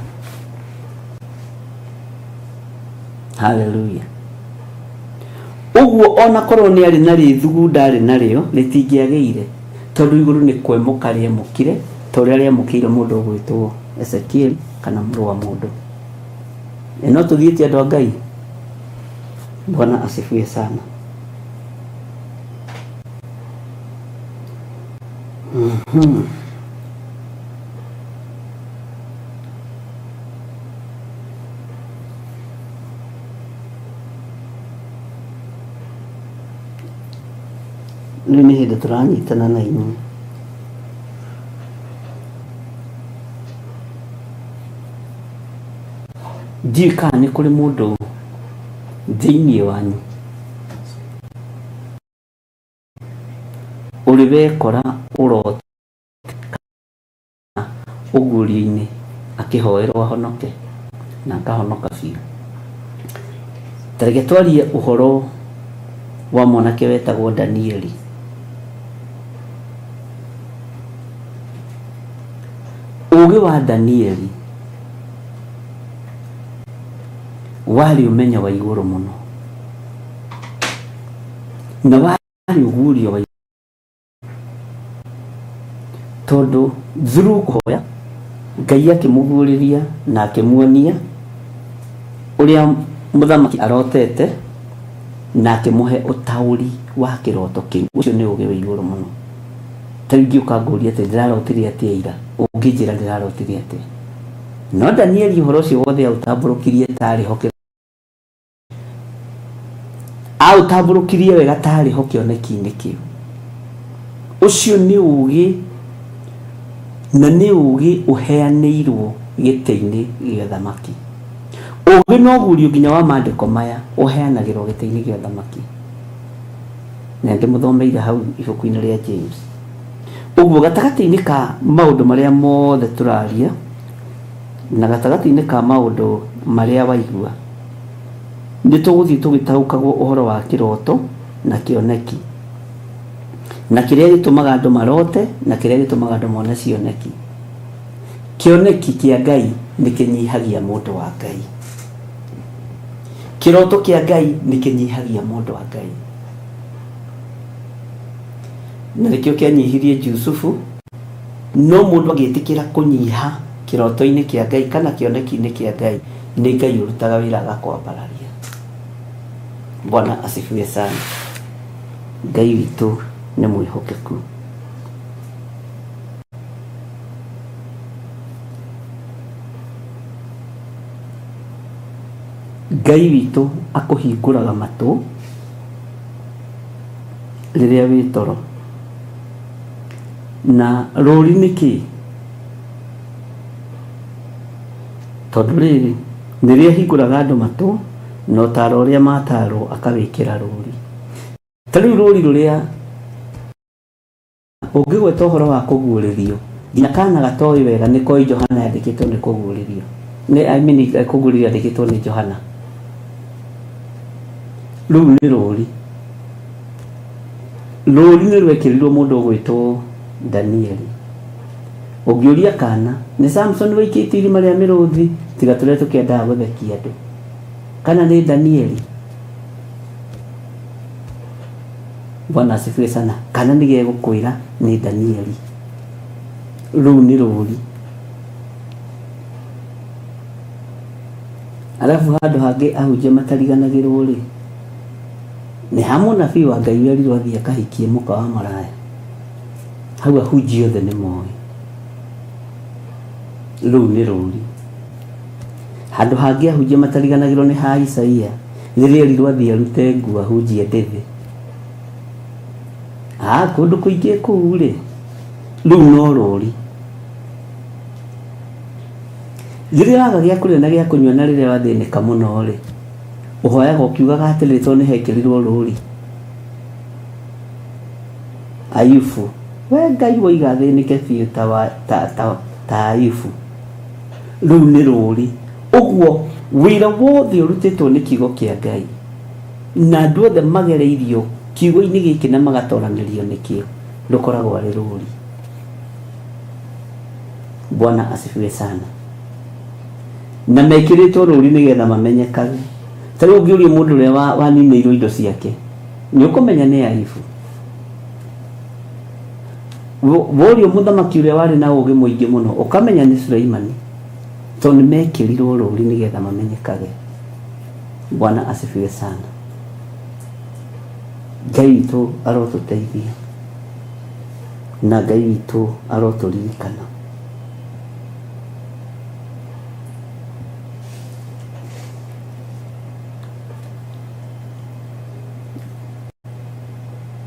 Haleluya. Ũguo ona korwo nĩ arĩ na rĩthugunda arĩ narĩo rĩtingĩagĩire. Tondũ igũrũ nĩ kwemũka rĩemũkire ta ũrĩa rĩemũkĩire mũndũ ũgwĩtwo Ezekiel kana mũrũ wa mũndũ. E no tũthiĩte andũ a Ngai. Bwana asifiwe sana. Rĩu nĩ hĩndĩ tũranyitana na inyuĩ. Ndiũĩ kana nĩ kũrĩ mũndũ thĩinĩ wanyu ũrĩ wekora ũrote ũguũrio-inĩ akĩhoerwo ahonoke na akahonoka biũ. Ta reke twarie ũhoro wa mwanake wetagwo Danieli. Ũgĩ wa Danieli warĩ ũmenyo wa igũrũ mũno na warĩ ũguũrio wa tondũ through kũhoya Ngai akĩmũguũrĩria na akĩmuonia ũrĩa mũthamaki arotete na akĩmũhe ũtaũri wa kĩroto kĩu. Ũcio nĩ ũgĩ wĩ igũrũ mũno. Ta rĩu ingĩũka ngũrie atĩ ndĩrarotire atĩa ira, ũngĩnjĩra ndĩrarotire atĩa. No Danieli ũhoro ũcio wothe aũtambũrũkirie tarĩ ho aũtambũrũkirie wega tarĩ ho kĩoneki-inĩ kĩu. Ũcio nĩ ũgĩ na nĩ ũgĩ ũheanĩirwo gĩtĩ-inĩ gĩa ũthamaki. Ũgĩ na ũguũrio nginya wa maandĩko maya ũheanagĩrwo gĩtĩ-inĩ gĩa ũthamaki. Na ndĩmũthomeire hau ibuku-inĩ rĩa James. Ũguo gatagatĩ-inĩ ka maũndũ marĩa mothe tũraria na gatagatĩ-inĩ ka maũndũ marĩa waigua, nĩ tũgũthiĩ tũgĩtaũkagwo ũhoro wa kĩroto na kĩoneki, na kĩrĩa gĩtũmaga andũ marote na kĩrĩa gĩtũmaga andũ mone cioneki. Kĩoneki kĩa Ngai nĩ kĩnyihagia mũndũ wa Ngai. Kĩroto kĩa Ngai nĩ kĩnyihagia mũndũ wa Ngai. Na nĩkĩo kĩanyihirie Jusufu, no mũndũ angĩtĩkĩra kũnyiha kĩroto-inĩ kĩa Ngai kana kĩoneki-inĩ kĩa Ngai, nĩ Ngai ũrutaga wĩra agakwambararia. Bwana asifiwe sana. Ngai witũ nĩ mwĩhokeku. Ngai witũ akũhingũraga matũ rĩrĩa wĩ toro. Na rũri nĩ kĩĩ? Tondũ rĩrĩ, nĩrĩo ahingũraga andũ matũ na ũtaaro ũrĩa matarwo akawĩkĩra rũri. Ta rĩu rũri rũrĩa ũngĩgweta ũhoro wa kũguũrĩrio, nginya kana gatoĩ wega nĩ koĩ Johana yandĩkĩtwo nĩ kũguũrĩrio. Nĩ, I mean, kũguũrĩrio yandĩkĩtwo nĩ Johana. Rũu nĩ rũri. Rũri nĩ rwekĩrirwo mũndũ ũgwĩtwo Danieli. Ũngĩũria kana nĩ Samson waikĩtio irima rĩa mĩrũthi, tiga tũrĩa tũkĩendaga gũthekia andũ. Kana nĩ Danieli. Bwana asifiwe sana. Kana nĩ gegũkwĩra nĩ Danieli. Rũu nĩ rũri. Arabu handũ hangĩ ahunjia matariganagĩrwo rĩ, nĩ ha mũnabii wa Ngai werirwo athiĩ akahikie mũka wa maraya. Hau ahunjia othe nĩ moĩ. Rũu nĩ rũri. Handũ hangĩ ahunjia matariganagĩrwo nĩ ha Isaia, rĩrĩa erirwo athiĩ arute nguo ahunjie ndĩthĩ. Ah, kũndũ kũingĩ kũu rĩ, rũu no rũri. Rĩrĩa waga gĩa kũrĩa na gĩa kũnyua na rĩrĩa wathĩnĩka mũno rĩ, ũhoyaga ũkiugaga atĩrĩrĩ tondũ nĩ hekĩrirwo rũri. Ayubu, we Ngai woiga athĩnĩke biũ ta, wa, ta, ta, ta Ayubu. Rũu nĩ rũri. Ũguo wĩra wothe ũrutĩtwo nĩ kiugo kĩa Ngai na andũ othe magereirio kiugo-inĩ gĩkĩ na magatoranĩrio nĩkĩo, rũkoragwo arĩ rũri. Bwana asifiwe sana. Na mekĩrĩtwo rũri nĩgetha mamenyekage. Ta rĩu ũngĩũria mũndũ ũrĩa waninĩirwo indo ciake, nĩ ũkũmenya nĩ Ayubu. Worio mũthamaki ũrĩa warĩ na ũũgĩ mũingĩ mũno, ũkamenya nĩ Suleimani, tondũ nĩ mekĩrirwo rũri nĩgetha mamenyekage. Bwana asifiwe sana. Ngai witũ arotũteithia na Ngai witũ arotũririkana.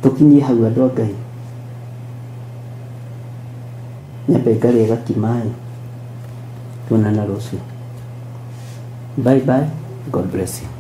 Tũkinyie hau andũ a Ngai. Nyambe ngarĩe gakima ĩ, tuonana rũciũ. Bye bye, God bless you.